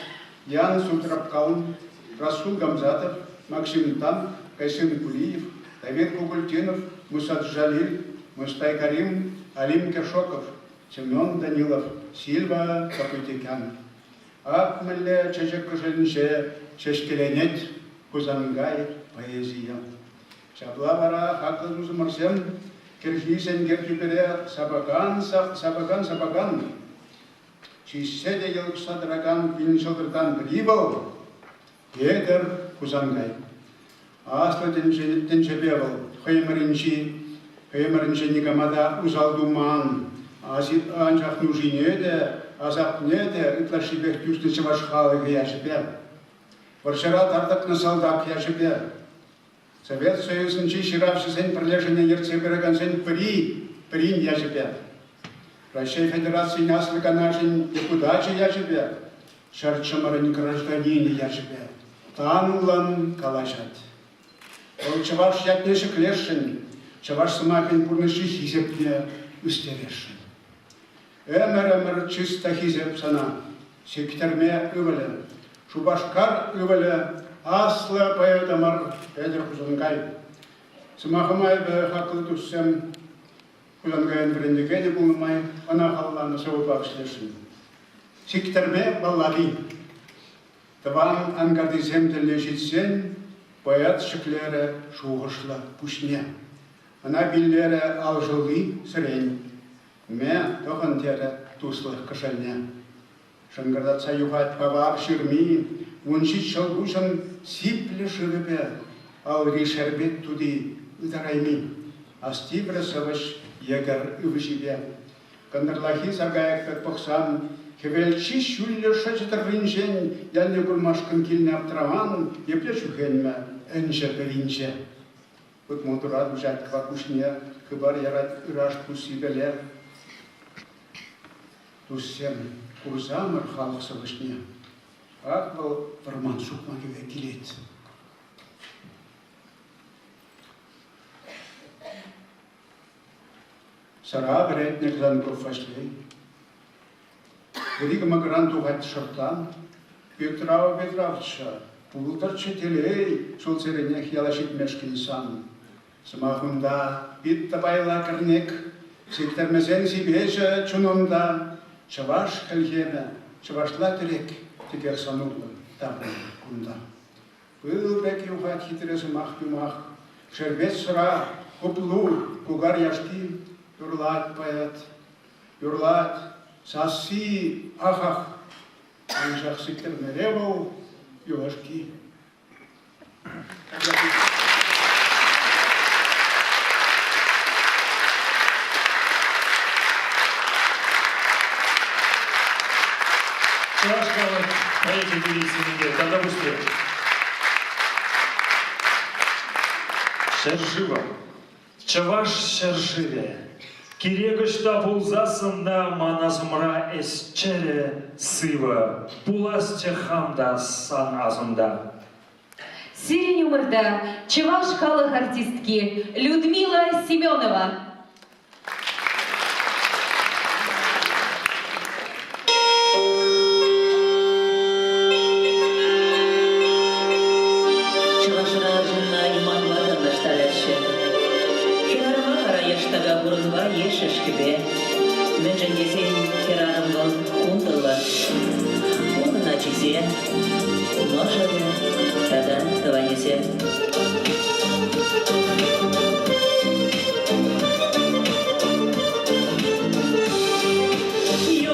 Ян Сутрапкаун, Расул Гамзатов, Максим Тан, Кайсын Кулиев, Давид Кукультинов, Муса Джалиль, Мустай Карим, Алим Кешоков, Семен Данилов, Сильва Капытикян. Ак мӗнле чечек кӑшӑлӗнче ҫеҫкеленет Хусанкай поэзийӗ. Ҫапла вара хаклӑ тусӑмӑрсем кӗрхи сенкер тӳпере сапакан, сапакан, сапакан, ҫиҫсе те йӑлӑхса тӑракан пин ҫӑлтӑртан пӗри вӑл, Петӗр Хусанкай. Аслӑ тӗнчепе вӑл хӑй ӗмӗрӗнчи хӑй ӗмӗрӗнче никама та усал туман, анчах нушине те, асапне те ытлашшипех тӳснӗ чӑваш халӑхӗ ячӗпе, вӑрҫӑра тар тӑкнӑ салтак ячӗпе, Совет Союзӗнчи ҫыравҫӑсен пӗрлешӗвне ертсе пыракансен пӗри пӗрин ячӗпе, Раҫҫей Федерацийӗн Аслӑ Канашӗн депутачӗ ячӗпе, ҫӗр чӑмӑрӗн гражданинӗ ячӗпе танлӑн калаҫать. Вӑл чӑваш ятне ҫӗклесшӗн, чӑваш сӑмахӗн пурнӑҫри хисепне ӳстересшӗн. Ӗмӗр-ӗмӗр чыс та хисеп сана, Сиктӗрме ывӑлӗ, Шупашкар ывӑлӗ, аслӑ поэтӑмӑр Петӗр Хусанкай. Сӑмахӑма эпӗ хаклӑ туссем Хусанкайӑн вӗрентекенӗ пулнӑ май ӑна халалланӑ сӑвӑпа вӗҫлесшӗн. Сиктӗрме баллади. Тӑван анкартисем тӗлне ҫитсен поэт ҫӗклерӗ шухӑшлӑ пуҫне. Ӑна пиллерӗ алшӑлли сӗрен. Ме, тӑхӑн, терӗ туслӑх кӑшӑлне. Шӑнкӑртатса юхать Павар ҫырми, ун ҫич ҫӑлкуҫӑн сиплӗ шывӗпе алри шерпет тути ытарайми. Астиврӗ сӑвӑҫ йӗкӗр ывӑҫипе. Кӑнтӑрлахи саркайӑк пек пӑхсан, хӗвел чи ҫӳллӗ шӑчӑ тӑрринчен ялне курмашкӑн килнӗ аптраман епле чӳхенмӗ ӗнчӗ пӗвинче. Утмӑлтурат уҫать кӑвак куҫне, хыпар ярать ыраш пуссипеле. Туссем, курсамӑр халӑх сӑвӑҫне. Ак вӑл вӑрман сукмакӗпе килет. Сӑра вӗретнӗ Кзанков Ваҫлей. Вӗри кӑмакаран тухать шӑрттан. Петрав Петравччӑ, пултӑрччӗ телей ҫулсеренех яла ҫитмешкӗн сан. Сӑмахунта пит тӑпайла кӗрнек, сиктермесен сипечӗ чунунта чӑваш хӗлхемӗ, чӑвашла тӗрек текех сан урлӑ таврӑнӗ кунта. Пыл пек юхать хитре сӑмах-юмах, шерпет сӑра, хуплу, кукар яшки юрлать поэт. Юрлать, сасси ахах, анчах сиктӗрмере вӑл юлашки. Чӑваш халӑх поэчӗ Юрий Сементер тата пуҫне. Ҫӗршывӑм, Чӑваш ҫӗршывӗ, кирек ӑҫта пулсассӑн та ман асӑмра эс чӗрӗ, сывӑ, пуласчӗ хам та сан асӑмта. Сирӗн умӑрта чӑваш халӑх артистки Людмила Семенова. Чӑвашра арҫынна юманпа танлаштараҫҫӗ. Хӗрарӑма вара яштака хурӑнпа е шӗшкӗпе. Мӗншӗн тесен хӗрарӑм вӑл кунтӑллӑ. Унӑн ачисем, мӑшӑрӗ тата тӑванӗсем.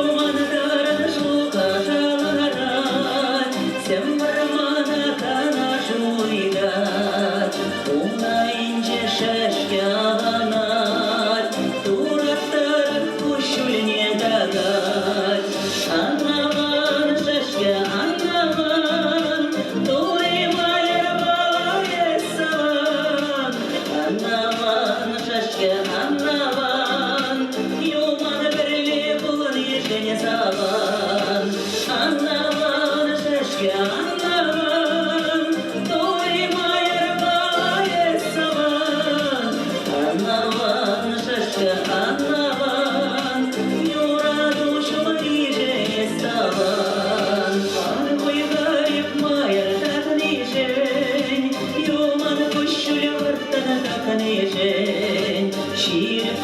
Юмантаран шухӑша ларать, сӗм вӑрмана канаш ыйтать. Ун айӗнче шӗшкӗ авӑнать, тураттарах куҫҫульне тӑкать.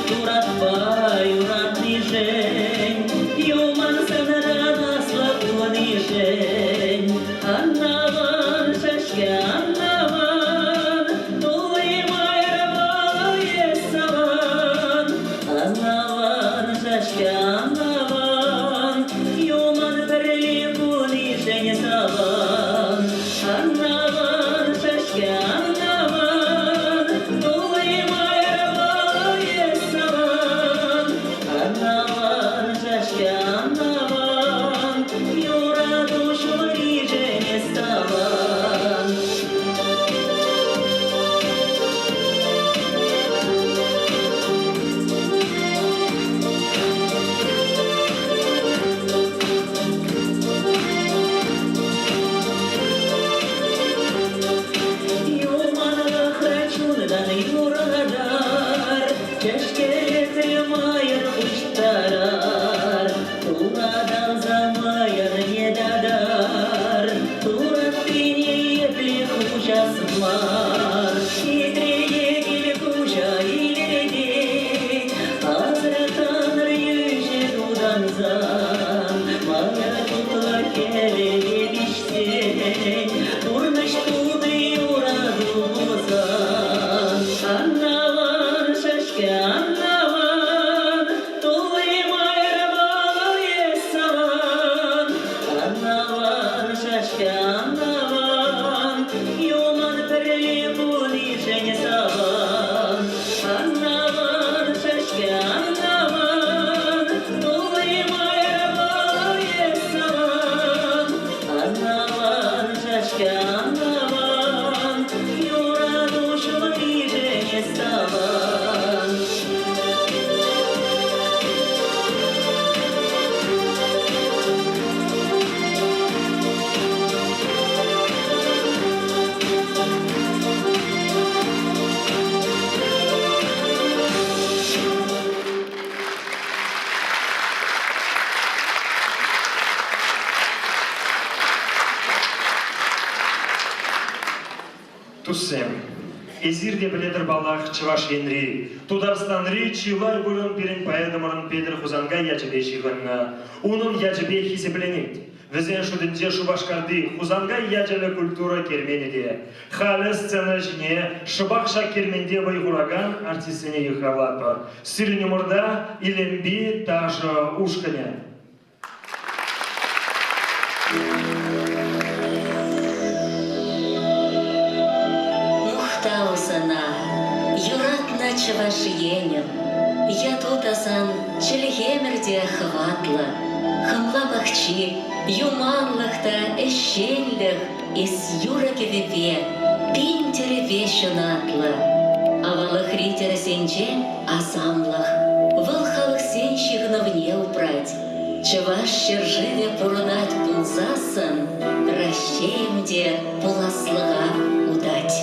Туратпа юратнишӗн, Юман санран аслӑ пулнишӗн. Аннаван, шӗшкӗ, аннаван, Тулли майрапа эс саван. Аннаван, шӗшкӗ, аннаван, Юман пӗрле пулнишӗн саван. Аннаван, шӗшкӗ, аннаван, Тулли майрапа эс саван. Аннаван, шӗшкӗ, аннаван, Юрату ҫумришӗн эс таван. Юманлӑхра чунтан юратар, Чӗшкелетре мӑйӑр пуҫтарар, Туратанса мӑйӑрне татар, Тураттине епле хуҫас мар. Хитрее кил куҫа илӗртет, Асӑрханӑр йӳҫӗ тутансан, Мӑйӑр тутлӑ хӗвеле пиҫсен, Пурнӑҫ тути юрату пулсан. Аннаван, шӗшкӗ, аннаван, Тулли майрапа эс саван. Аннаван, шӗшкӗ, аннаван, Юман пӗрле пулнишӗн саван. Аннаван, шӗшкӗ, аннаван, Тулли майрапа эс саван. Аннаван, шӗшкӗ, аннаван, Юрату ҫумришӗн эс таван. Туссем, эсир те пӗлетӗр паллах Чӑваш Енри, Тутарстанри чылай вырӑн пирӗн поэтӑмӑрӑн Петӗр Хусанкай ячӗпе ҫыхӑннӑ. Унӑн ячӗпе хисепленет. Вӗсен шутӗнче Шупашкарти Хусанкай ячӗллӗ культура керменӗ те. Халӗ сцена ҫине шӑпах ҫак керменте вӑй хуракан артистсене йыхравлатпӑр. Сирӗн умӑрта Илемпи ташӑ ушкӑнӗ. Мухтав сана, юратнӑ Чӑваш Енӗм! Яту тасан чӗлхемӗр те хӑватлӑ. Хӑмла пахчи, юманлӑх та ӗҫченлӗх эс юрӑ-кӗвӗпе, пин тӗрӗпе ҫунатлӑ. Аваллӑхри тӗрӗсенче асамлӑх, вӑл халӑхсен ҫыхӑнӑвне упрать. Чӑваш ҫӗршывӗ пурӑнать пулсассӑн Раҫҫейӗм те пуласлӑха утать.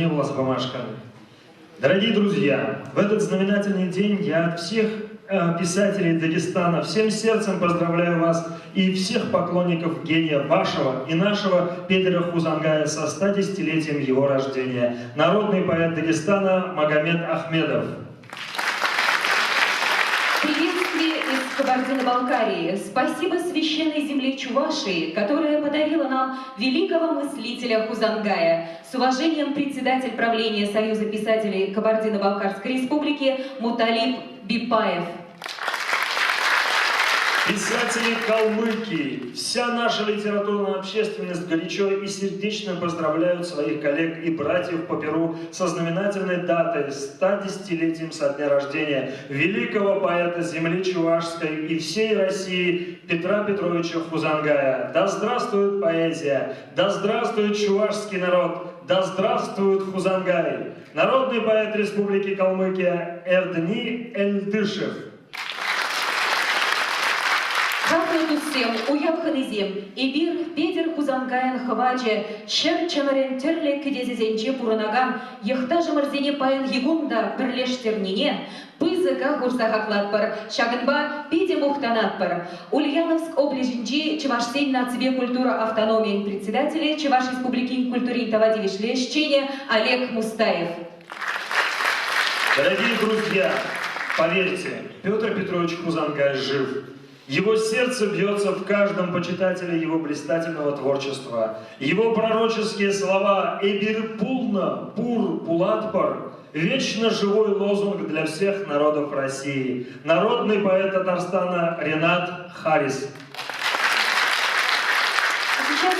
сӑмахӗсене вуласа памашкӑн. Дорогие друзья, в этот знаменательный день я от всех писателей Дагестана всем сердцем поздравляю вас и всех поклонников гения вашего и нашего Петра Хузангая со 110-летием его рождения. Народный поэт Дагестана Магомед Ахмедов. Приветствие из Кабардино-Балкарии. Спасибо священной земле Чувашии, которая подарила нам великого мыслителя Хузангая. С уважением, председатель правления Союза писателей Кабардино-Балкарской Республики Муталиб Бипаев. Писатели Калмыкии, вся наша литературная общественность горячо и сердечно поздравляют своих коллег и братьев по Перу со знаменательной датой 110-летием со дня рождения великого поэта земли Чувашской и всей России Петра Петровича Хузангая. Да здравствует поэзия! Да здравствует чувашский народ! Да здравствует Хузангай! Народный поэт Республики Калмыкия Эрдни Эльдышев. Хаклӑ туссем, уяв хӑнисем, эпир Петӗр Хусанкайӑн хӑвачӗ ҫӗр чӑмӑрӗн тӗрлӗ кӗтесӗсенче пурӑнакан йӑхташӑмӑрсене паянхи кун та пӗрлештернине пысӑка хурса хаклатпӑр, ҫакӑнпа питӗ мухтанатпӑр. Ульяновск облаҫӗнчи чӑвашсен наципе культура автономийӗн председателӗ, Чӑваш Республикин культурин тава тивӗҫлӗ ӗҫченӗ Олег Мустаев. Дорогие друзья, поверьте, Петр Петрович Хузангай жив. Его сердце бьется в каждом почитателе его блистательного творчества. Его пророческие слова «Эбир пулна, пур, пулатпар» – вечно живой лозунг для всех народов России. Народный поэт Татарстана Ренат Харис. А сейчас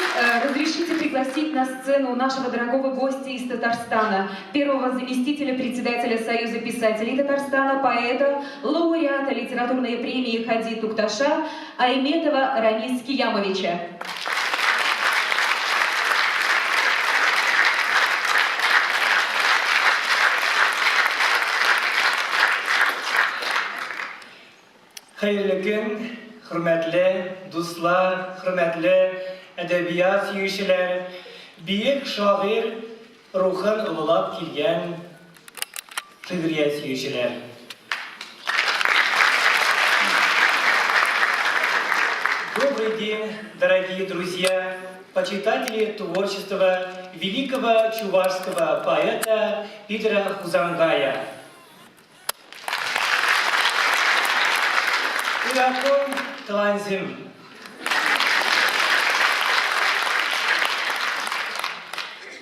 разрешите пригласить на сцену нашего дорогого гостя из Татарстана, первого заместителя председателя Союза писателей Татарстана, поэта, лауреата литературной премии Хади Тукташа Айметова Рамис Киямовича. Хәерле көн, хөрмәтле дуслар, хөрмәтле әдәбият сөючеләр, бөек шагыйрь рухын олылап килгән шигърият сөючеләр. Добрый день, дорогие друзья, почитатели творчества великого чувашского поэта Питера Хузангая. Ыракун тӑвансем.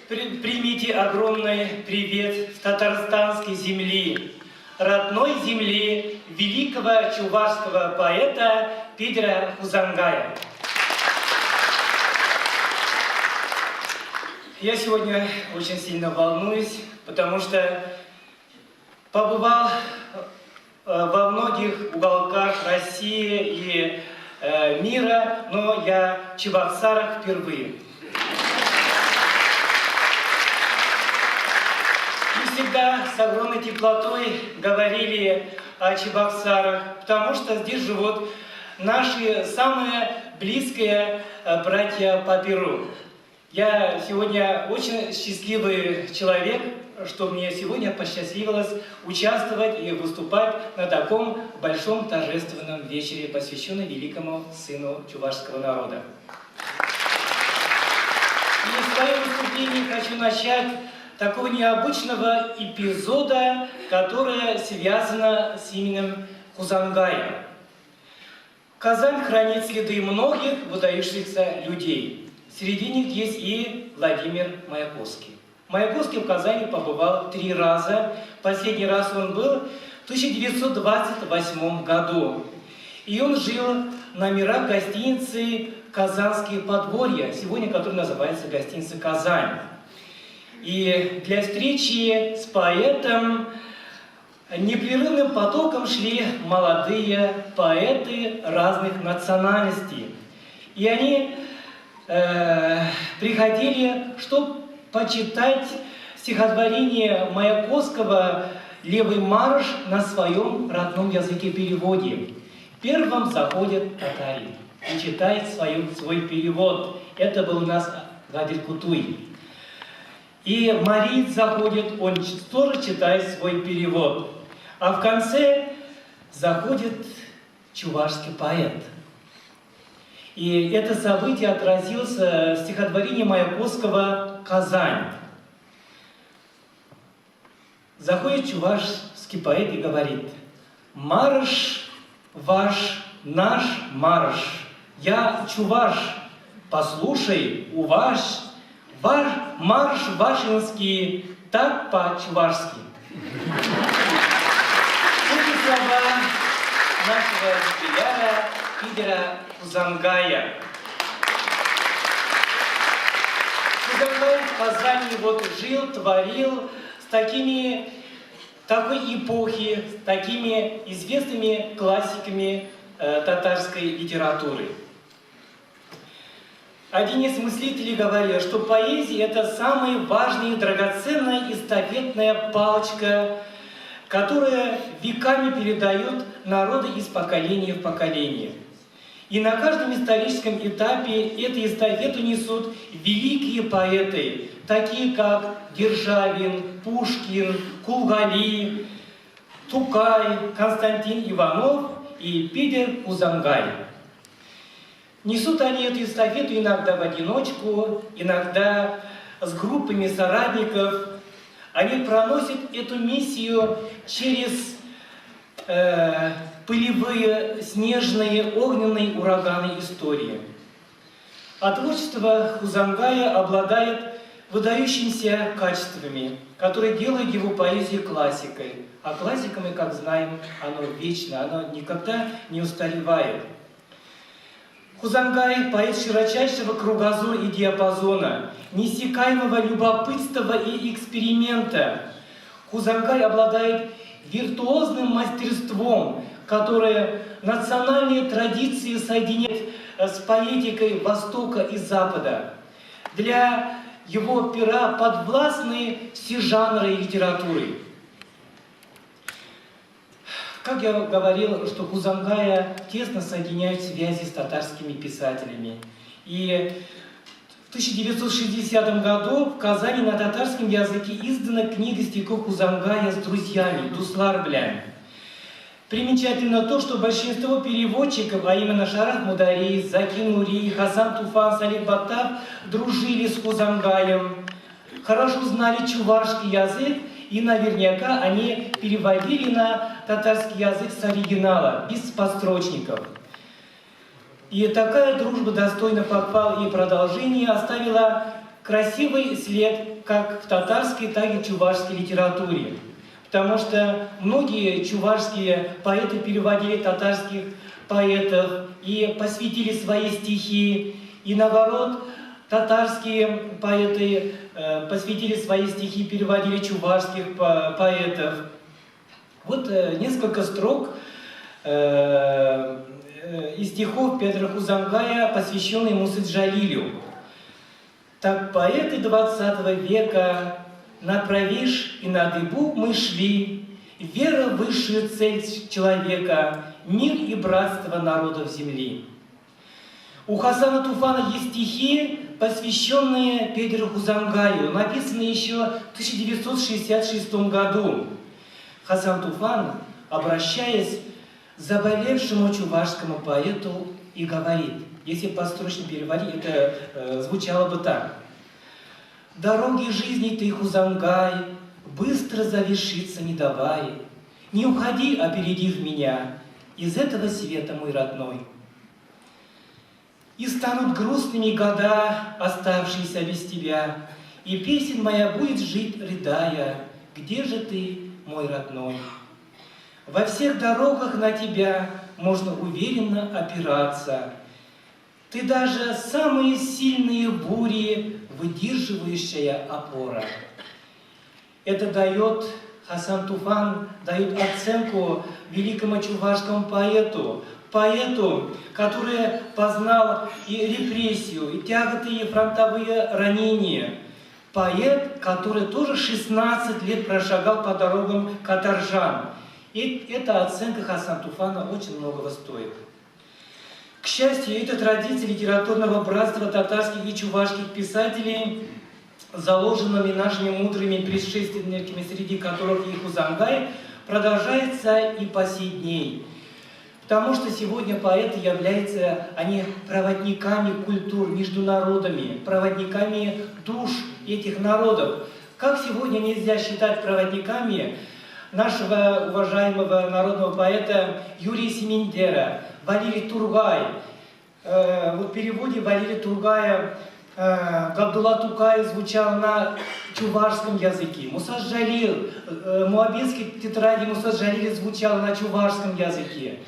Примите огромный привет с татарстанской земли, родной земли великого чувашского поэта Петра Хузангая. Я сегодня очень сильно волнуюсь, потому что побывал во многих уголках России и мира, но я в Чебоксарах впервые. И всегда с огромной теплотой говорили о Чебоксарах, потому что здесь живут наши самые близкие братья по Перу. Я сегодня очень счастливый человек, что мне сегодня посчастливилось участвовать и выступать на таком большом торжественном вечере, посвященном великому сыну чувашского народа. И свое выступление хочу начать такого необычного эпизода, которое связано с именем Хузангая. Казань хранит следы многих выдающихся людей. Среди них есть и Владимир Маяковский. Маяковский в Казани побывал три раза. Последний раз он был в 1928 году. И он жил в номерах гостиницы «Казанские подворья», сегодня которая называется гостиница «Казань». И для встречи с поэтом непрерывным потоком шли молодые поэты разных национальностей. И они приходили, чтобы почитать стихотворение Маяковского «Левый марш» на своем родном языке переводе. Первым заходит татарин и читает свою, свой перевод. Это был у нас Гадиль Кутуй. И мариец заходит, он тоже читает свой перевод. А в конце заходит чувашский поэт. И это событие отразилось в стихотворении Маяковского «Казань». Заходит чувашский поэт и говорит, «Марш ваш, наш марш, я чуваш, послушай, у вас, ваш марш вашинский, так по-чувашски». Эти слова нашего юбиляра Петера Хузангая. Хузангай в Казани вот жил, творил с такими, такой эпохи, с такими известными классиками татарской литературы. Один из мыслителей говорил, что поэзия – это самая важная и драгоценная эстафетная палочка, которая веками передают народы из поколения в поколение. И на каждом историческом этапе эту эстафету несут великие поэты, такие как Державин, Пушкин, Кулгали, Тукай, Константин Иванов и Питер Хузангай. Несут они эту эстафету иногда в одиночку, иногда с группами соратников. Они проносят эту миссию через пылевые, снежные, огненные ураганы истории. А творчество Хузангая обладает выдающимися качествами, которые делают его поэзию классикой. А классика мы, как знаем, оно вечно, оно никогда не устаревает. Хузангай – поэт широчайшего кругозора и диапазона, неиссякаемого любопытства и эксперимента. Хузангай обладает виртуозным мастерством, которое национальные традиции соединяет с поэтикой Востока и Запада. Для его пера подвластны все жанры литературы. Как я говорил, что Хузангая тесно соединяют связи с татарскими писателями. И в 1960 году в Казани на татарском языке издана книга стихов Хузангая с друзьями «Дуслар белән». Примечательно то, что большинство переводчиков, а именно Шараф Мударис, Заки Нури, Хасан Туфан, Салих Баттав, дружили с Хузангаем, хорошо знали чувашский язык, и наверняка они переводили на татарский язык с оригинала, без подстрочников. И такая дружба достойна похвал и продолжения оставила красивый след как в татарской, так и в чувашской литературе. Потому что многие чувашские поэты переводили татарских поэтов и посвятили свои стихи, и наоборот, татарские поэты посвятили свои стихи, переводили чувашских поэтов. Вот несколько строк из стихов Петра Хузангая, посвященные Мусы Джалилю. Так поэты 20 века на правиш и на дыбу мы шли, вера в высшую цель человека, мир и братство народов земли. У Хасана Туфана есть стихи, посвященные Петру Хузангаю, написанные еще в 1966 году. Хасан Туфан, обращаясь к заболевшему чувашскому поэту, и говорит, если построчно переводить, это звучало бы так. «Дороги жизни ты, Хузангай, быстро завершиться не давай. Не уходи, опередив меня, из этого света, мой родной. И станут грустными года, оставшиеся без тебя, и песен моя будет жить, рыдая, где же ты, мой родной? Во всех дорогах на тебя можно уверенно опираться. Ты даже самые сильные бури выдерживающая опора». Это дает Хасан Туфан, дает оценку великому чувашскому поэту, поэту, который познал и репрессию, и тяготы, и фронтовые ранения. Поэт, который тоже 16 лет прошагал по дорогам каторжан. И эта оценка Хасан Туфана очень многого стоит. К счастью, эта традиция литературного братства татарских и чувашских писателей заложенными нашими мудрыми предшественниками, среди которых и Хузангай, продолжается и по сей дней. Потому что сегодня поэты являются, они проводниками культур между народами, проводниками душ этих народов. Как сегодня нельзя считать проводниками нашего уважаемого народного поэта Юрия Семендера, Валерий Тургай. Вот в переводе Валерия Тургая Габдулла Тукай звучал на чувашском языке. Муса Джалил, Моабитский тетради Муса Джалиля звучал на чувашском языке.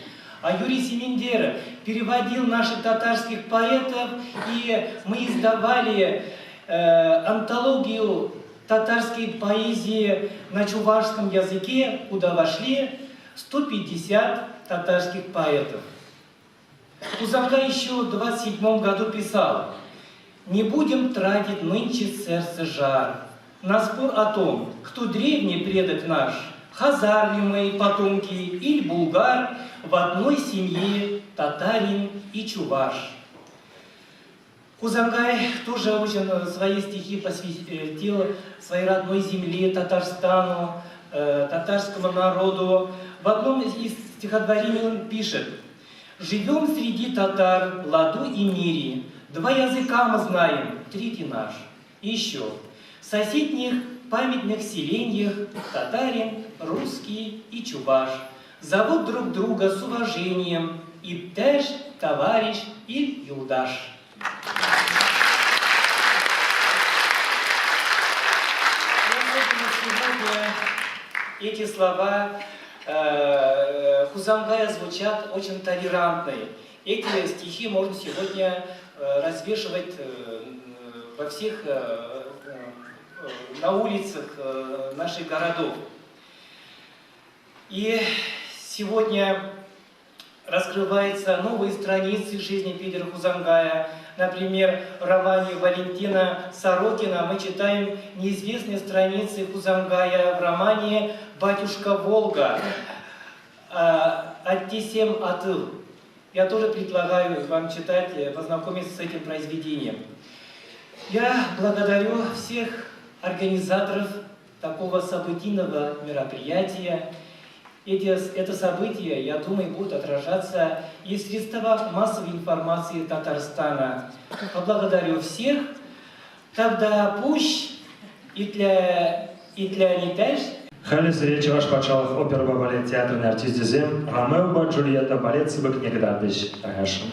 А Юрий Семендера переводил наших татарских поэтов, и мы издавали антологию татарской поэзии на чувашском языке, куда вошли 150 татарских поэтов. Хузангай еще в 27 году писал: «Не будем тратить нынче сердце жар на спор о том, кто древний предок наш, хазар ли мы потомки или булгар, в одной семье татарин и чуваш». Хузангай тоже очень свои стихи посвятил своей родной земле, Татарстану, татарскому народу. В одном из стихотворений он пишет: «Живем среди татар, ладу и мире, два языка мы знаем, третий наш». И еще: в соседних памятных селениях татарин, русский и чуваш зовут друг друга с уважением и тэш, товарищ и юлдаш. И эти слова Хузангая звучат очень толерантные. Эти стихи можно сегодня развешивать во всех, на улицах наших городов. И сегодня раскрываются новые страницы жизни Петера Хузангая. Например, в романе Валентина Сорокина мы читаем неизвестные страницы Хузангая в романе «Батюшка Волга» «Аттесем Атыл». Я тоже предлагаю вам читать, познакомиться с этим произведением. Я благодарю всех организаторов такого событийного мероприятия. Это событие, я думаю, будет отражаться и в средствах массовой информации Татарстана. Поблагодарю всех. Тогда пусть и для, и для не Халӗ сире Чӑваш патшалӑх оперӑпа балет театрӗн артисчӗсем Ромеопа Джульетта балет сыпӑкне кӑтартӗҫ. Тархасшӑн.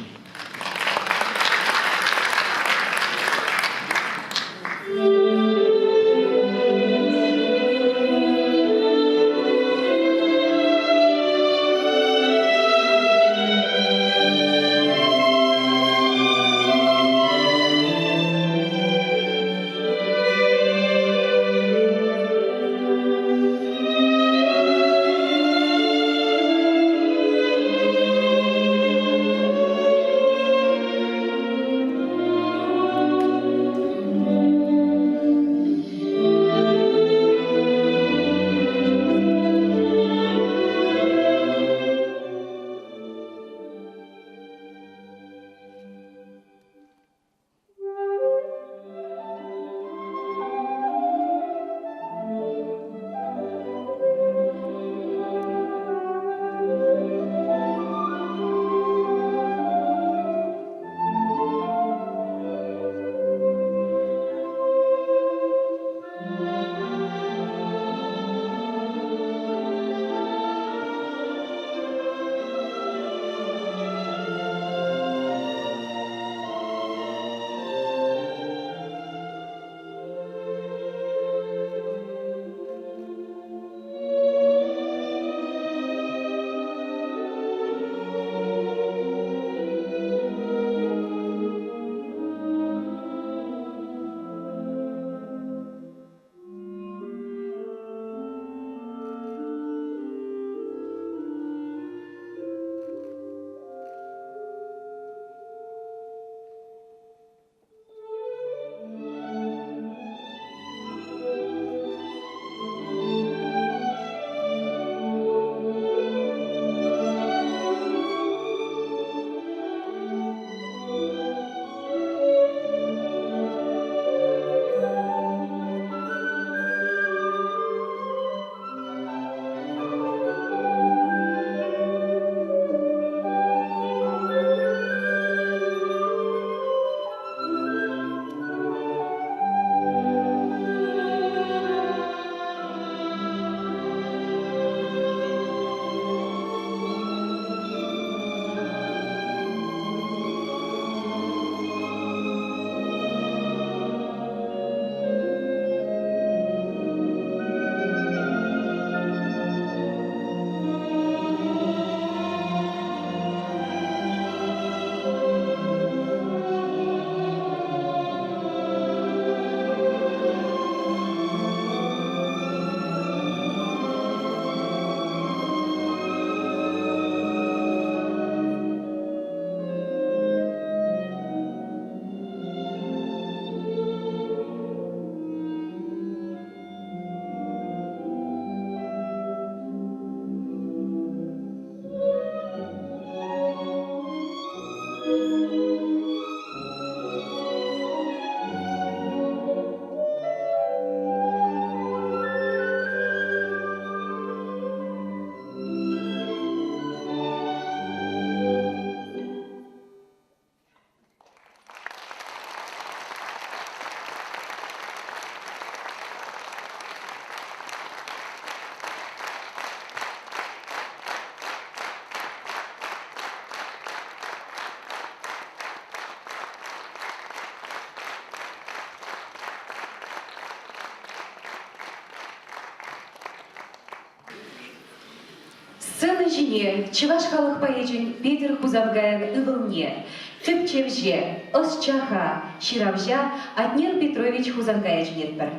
Сцена ҫине чӑваш халӑх поэчӗн Петӗр Хусанкайӑн ывӑлне, тӗпчевҫе, ӑсчаха, ҫыравҫа Атнер Петрович Хусанкая чӗнетпӗр.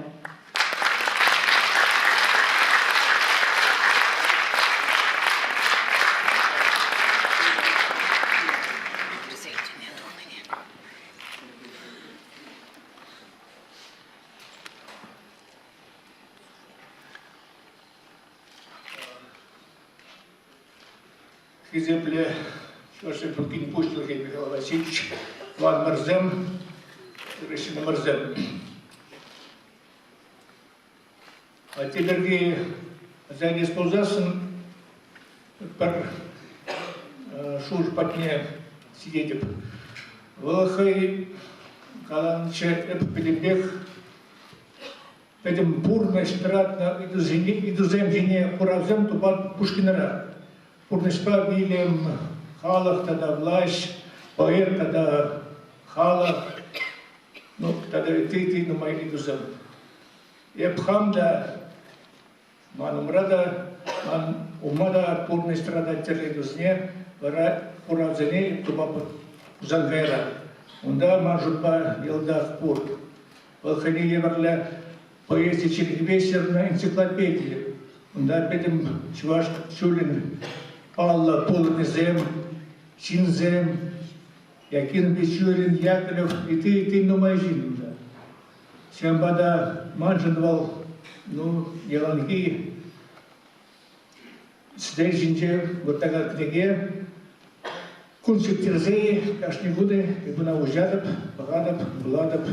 Хисеплӗ Чӑваш Республикин Пуҫлӑхӗ Михаил Васильевич, тӑванӑмӑрсем, ырӑ ҫыннӑмӑрсем. Атте пирки аса илес пулсассӑн пӗр шухӑш патне ҫитетӗп. Вӑл хӑй каланӑччӗ, эп пӗтӗмпех Пӗтӗм пурнӑҫ тӑратнӑ ыйтусене, ыйтусем ҫине хуравсем тупать Пушкинра. Пурнӑҫпа вилӗм, халӑх тата влаҫ, поэт тата халӑх, ну, тата ытти ытти нумай ыйтусем. Эп хам та, ман умра та, ман ума та пурнӑҫ тӑратать тӗрлӗ ыйтусене, вара хуравсене эп тупа Хусанкайра. Унта ман шутпа йӑлтах пур. Вӑл хӑйне евӗрлӗ поэзи чӗлхипе ҫырнӑ энциклопеди. Унта пӗтӗм чӑваш ҫулӗн паллӑ пулӑмӗсем, ҫынсем, Якин Бичурин, Яковлев, ытти ытти нумай ҫын унта. Ҫавӑнпа та маншӑн вӑл ну, яланхи Сӗтел ҫинче выртакан кӗнеке кун сиктерсе кашни кун эп ӑна уҫатӑп, пӑхатӑп, вулатӑп.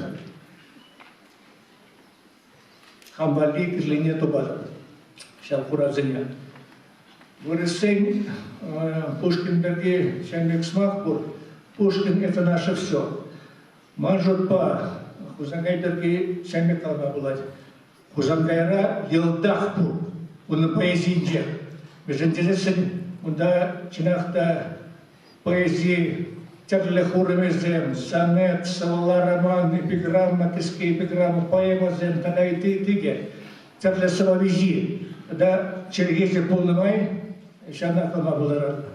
Хам валли кирлине тупатӑп ҫав хуравсене. Вырӑссен Пушкин пирки ҫавӑн пек сӑмах пур. Пушкин – это наше все. Ман шутпа, Хусанкай пирки ҫавӑн пек калама пулать. Хусанкайра йӑлтах пур унӑн поэзийӗнче. Мӗншӗн тесессӗн унта чӑнах та поэзи тӗрлӗ хурӑмӗсем, сонет, сӑвӑлла роман, эпиграмма, кӗске эпиграмма, поэмӑсем тата ытти ытти те тӗрлӗ сӑвӑ виҫи тата чӗлхесӗр пулнӑ май ҫавна калама пултаратӑп.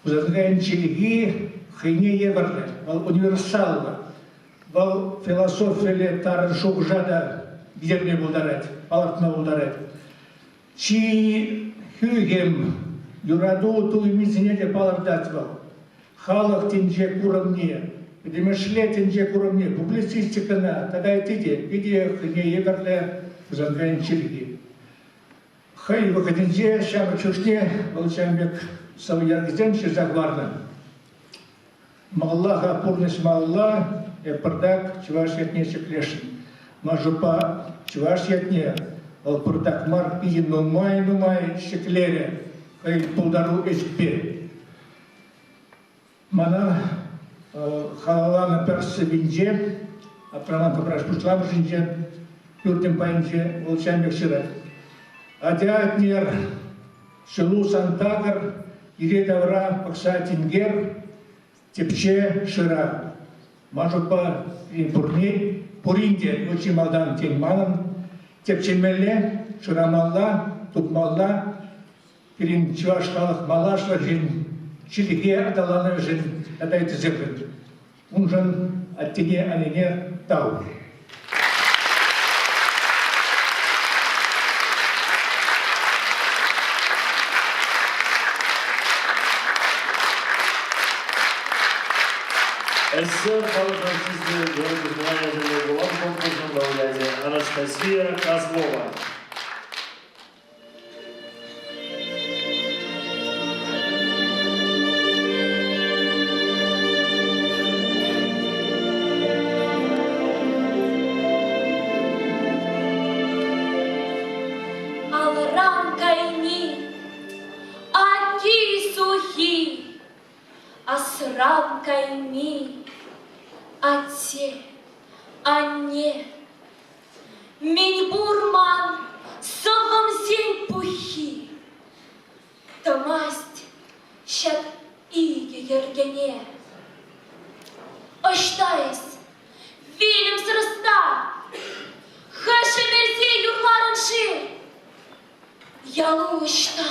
Хусанкайӑн чӗлхи хӑйне евӗрлӗ, вӑл универсаллӑ. Вӑл философилле тарӑн шухӑша та витерме пултарать, палӑртма пултарать. Чи хӳхӗм юрату туйӑмӗсене те палӑртать вӑл. Халӑх тӗнче курӑмне, пӗтӗмӗшле тӗнче курӑмне, публицистикӑна тата ытти те питӗ хӑйне евӗрлӗ Хусанкайӑн чӗлхи. Хӑй вӑхӑтӗнче ҫамрӑк чухне вӑл ҫавӑн пек сӑвӑ йӗркисем ҫырса хӑварнӑ. Малалла-ха пурнӑҫ малалла, эп пӑртак чӑваш ятне ҫӗклесшӗн. Ман шутпа, чӑваш ятне вӑл пӑртак мар, питӗ нумай-нумай ҫӗклерӗ хӑй пултару ӗҫпе. Мана халалланӑ пӗр сӑввинче, Роман Кӑпраш пуҫламӑшӗнче, пӳртӗм пайӗнче вӑл ҫавӑн пек ҫырать. Атя, Атнер, Ҫулу сан такӑр, йӗри-тавра пӑхса тинкер, тӗпче, шыра. Ман шутпа, пурне, пурин те, ну чи малтан, тен, манӑн, тӗпчемелле, шырамалла, тупмалла, пирӗн чӑваш халӑх малашлӑхӗн, чӗлхе аталанӑвӗшӗн тата ыттисемшӗн. Уншӑн аттене, аннене тав. СССР халӑх артисчӗ Георгий Николаевич Вулав конкурсӑн лауреачӗ Анастасия Козлова. Алран кайми, аки-сухи, асран кайми, атте, анне. Мӗн пур ман сӑввӑмсен пуххи тӑмасть ҫак икӗ йӗркене. Ӑҫта эс, вилӗмсӗр ӑста? Хӑш ӗмӗрте юрларӑн-ши? Ялу ӑҫта?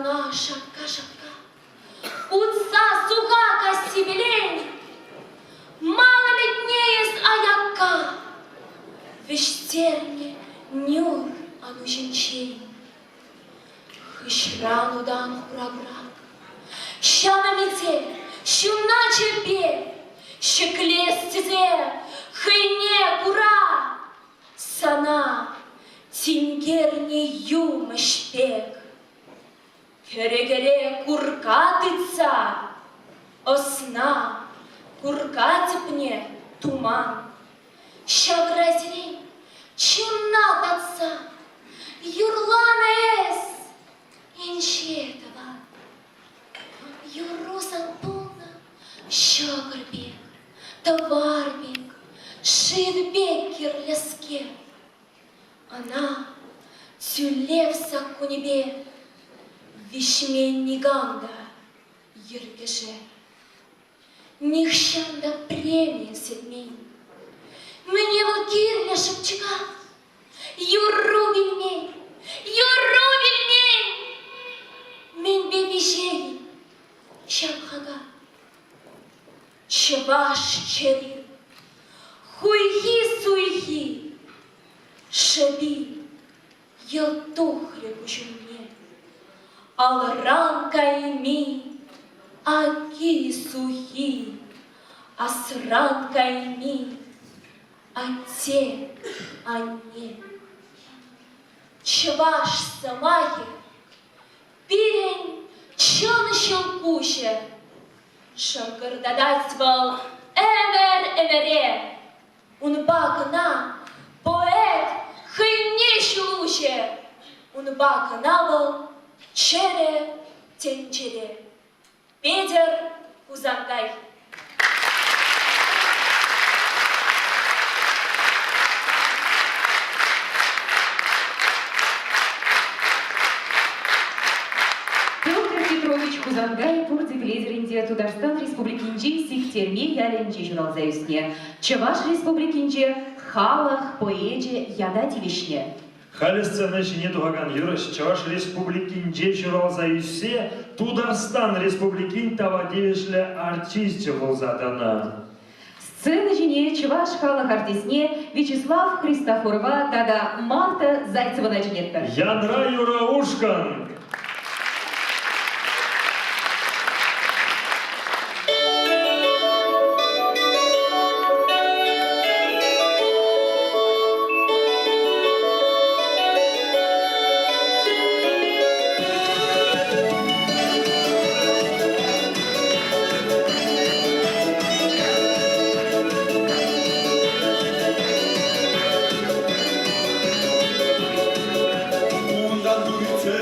Алана шакка-шакка, утса суха кассипелен, мал ӗмӗтне эс аякка вӗҫтернӗ нӳр ануҫӗнчен. Хыҫран утан хурабрак, ҫав ӗмӗте ҫуначӗпе ҫӗклес тесе хӑйне кура сана тинкернӗ юмӑҫ пек. Кӗрекере курка тытса, ӑсна курка тӗпне туман. Ҫаврасерен чунна татса юрланӑ эс, инҫе тӑван. Юрру сан пулнӑ ҫӑкӑр пек, тӑвар пек, шыв пек кирлӗскер. Ӑна тӳлев саккунӗпе виҫмен никам та йӗркеше. Нихҫан та преми сӗнмен. Мӗне вӑл кирлӗ шӑпчӑка? Юрру вилмен, юрру вилмен! Мӗнпе виҫейӗн ҫав хака? Чӑваш чӗри, хуйхи-суйхи, шӑпи йӑлт тухрӗ куҫ умне. Алран кайми аки-сухи, асран кайми атте-анне. Чӑваш сӑмахӗ пирӗн чӑн ҫӑлкуҫӗ. Шӑнкӑртатать вӑл ӗмӗр-ӗмӗре. Унпа кӑна поэт хӑйне ҫул уҫӗ, унпа кӑна вӑл чӗрӗ тӗнчере. Петӗр Хусанкай. Петр Петрович Хусанкай пурте пӗлетӗр ӗнтӗ Тутарстан Республикинчи Сиктерме ялӗнче ҫуралса ӳснӗ. Чӑваш Республикинче халӑх поэчӗ ята тивӗҫнӗ. Халӗ сцена ҫине тухакан юрӑҫ Чӑваш Республикинче ҫуралса ӳссе Тутарстан Республикин тава тивӗҫлӗ артисчӗ пулса тӑнӑ. Сцена ҫине чӑваш халӑх артистне Вячеслав Христофорова тата Марта Зайцевӑна чӗнетпӗр. Янра юрӑ ушкӑн! Унтан кӳртсе.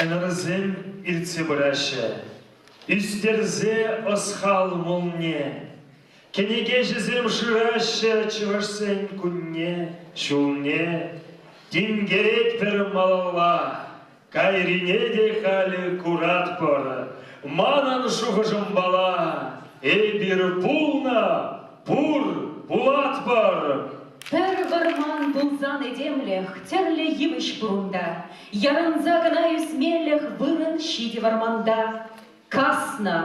Ӗмӗрсем иртсе пыраҫҫӗ, ӳстерсе ӑс-хал мулне. Кӗнекеҫӗсем шыраҫҫӗ чӑвашсен кунне, ҫулне. Тинкеретпӗр малалла, кайрине те халӗ куратпӑр. Манӑн шухӑшӑмпала эпир пулнӑ, пур, пулатпӑр. Пӗр вӑрман пулсан этемлӗх тӗрлӗ йывӑҫ пур унта. Ярӑнса кӑна ӳсмелӗх вырӑн ҫитӗ вӑрманта. Каснӑ,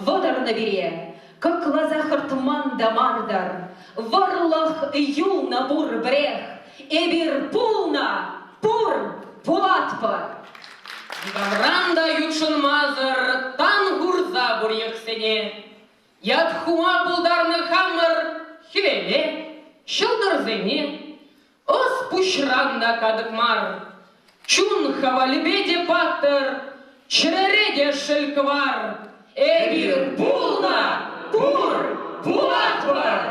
вӑтӑрнӑ пире, кӑкласа хӑртман та мар-тӑр. Вӑрлӑх юлнӑ пур пӗрех, эпир пулнӑ, пур, пулатпӑр. Никамран та ютшӑнмасӑр тан хурса пур йӑхсене. Ят хума пултарнӑ хамӑр хӗвеле, ҫӑлтӑрсене, Ӑс пуҫран та катӑк мар, чун хавалӗпе те паттӑр, чӗрере те шӗл кӑвар. Эпир пулнӑ, пур, пулатпӑр!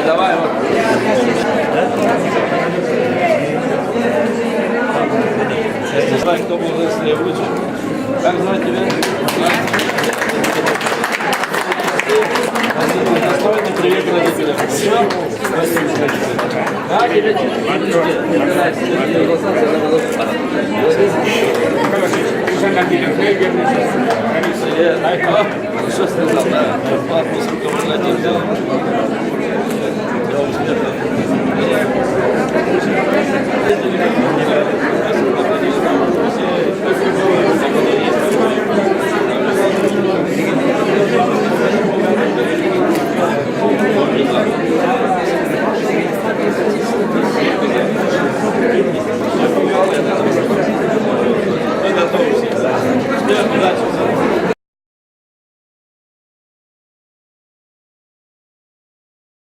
Давай вот. Давай, кто был быстрее лучше. Как звать тебя? Спасибо, достойный привет родителям. Все? Спасибо. Да, тебе Что сказал, да? Руководитель взял. Мы готовы все. Успех, удачи.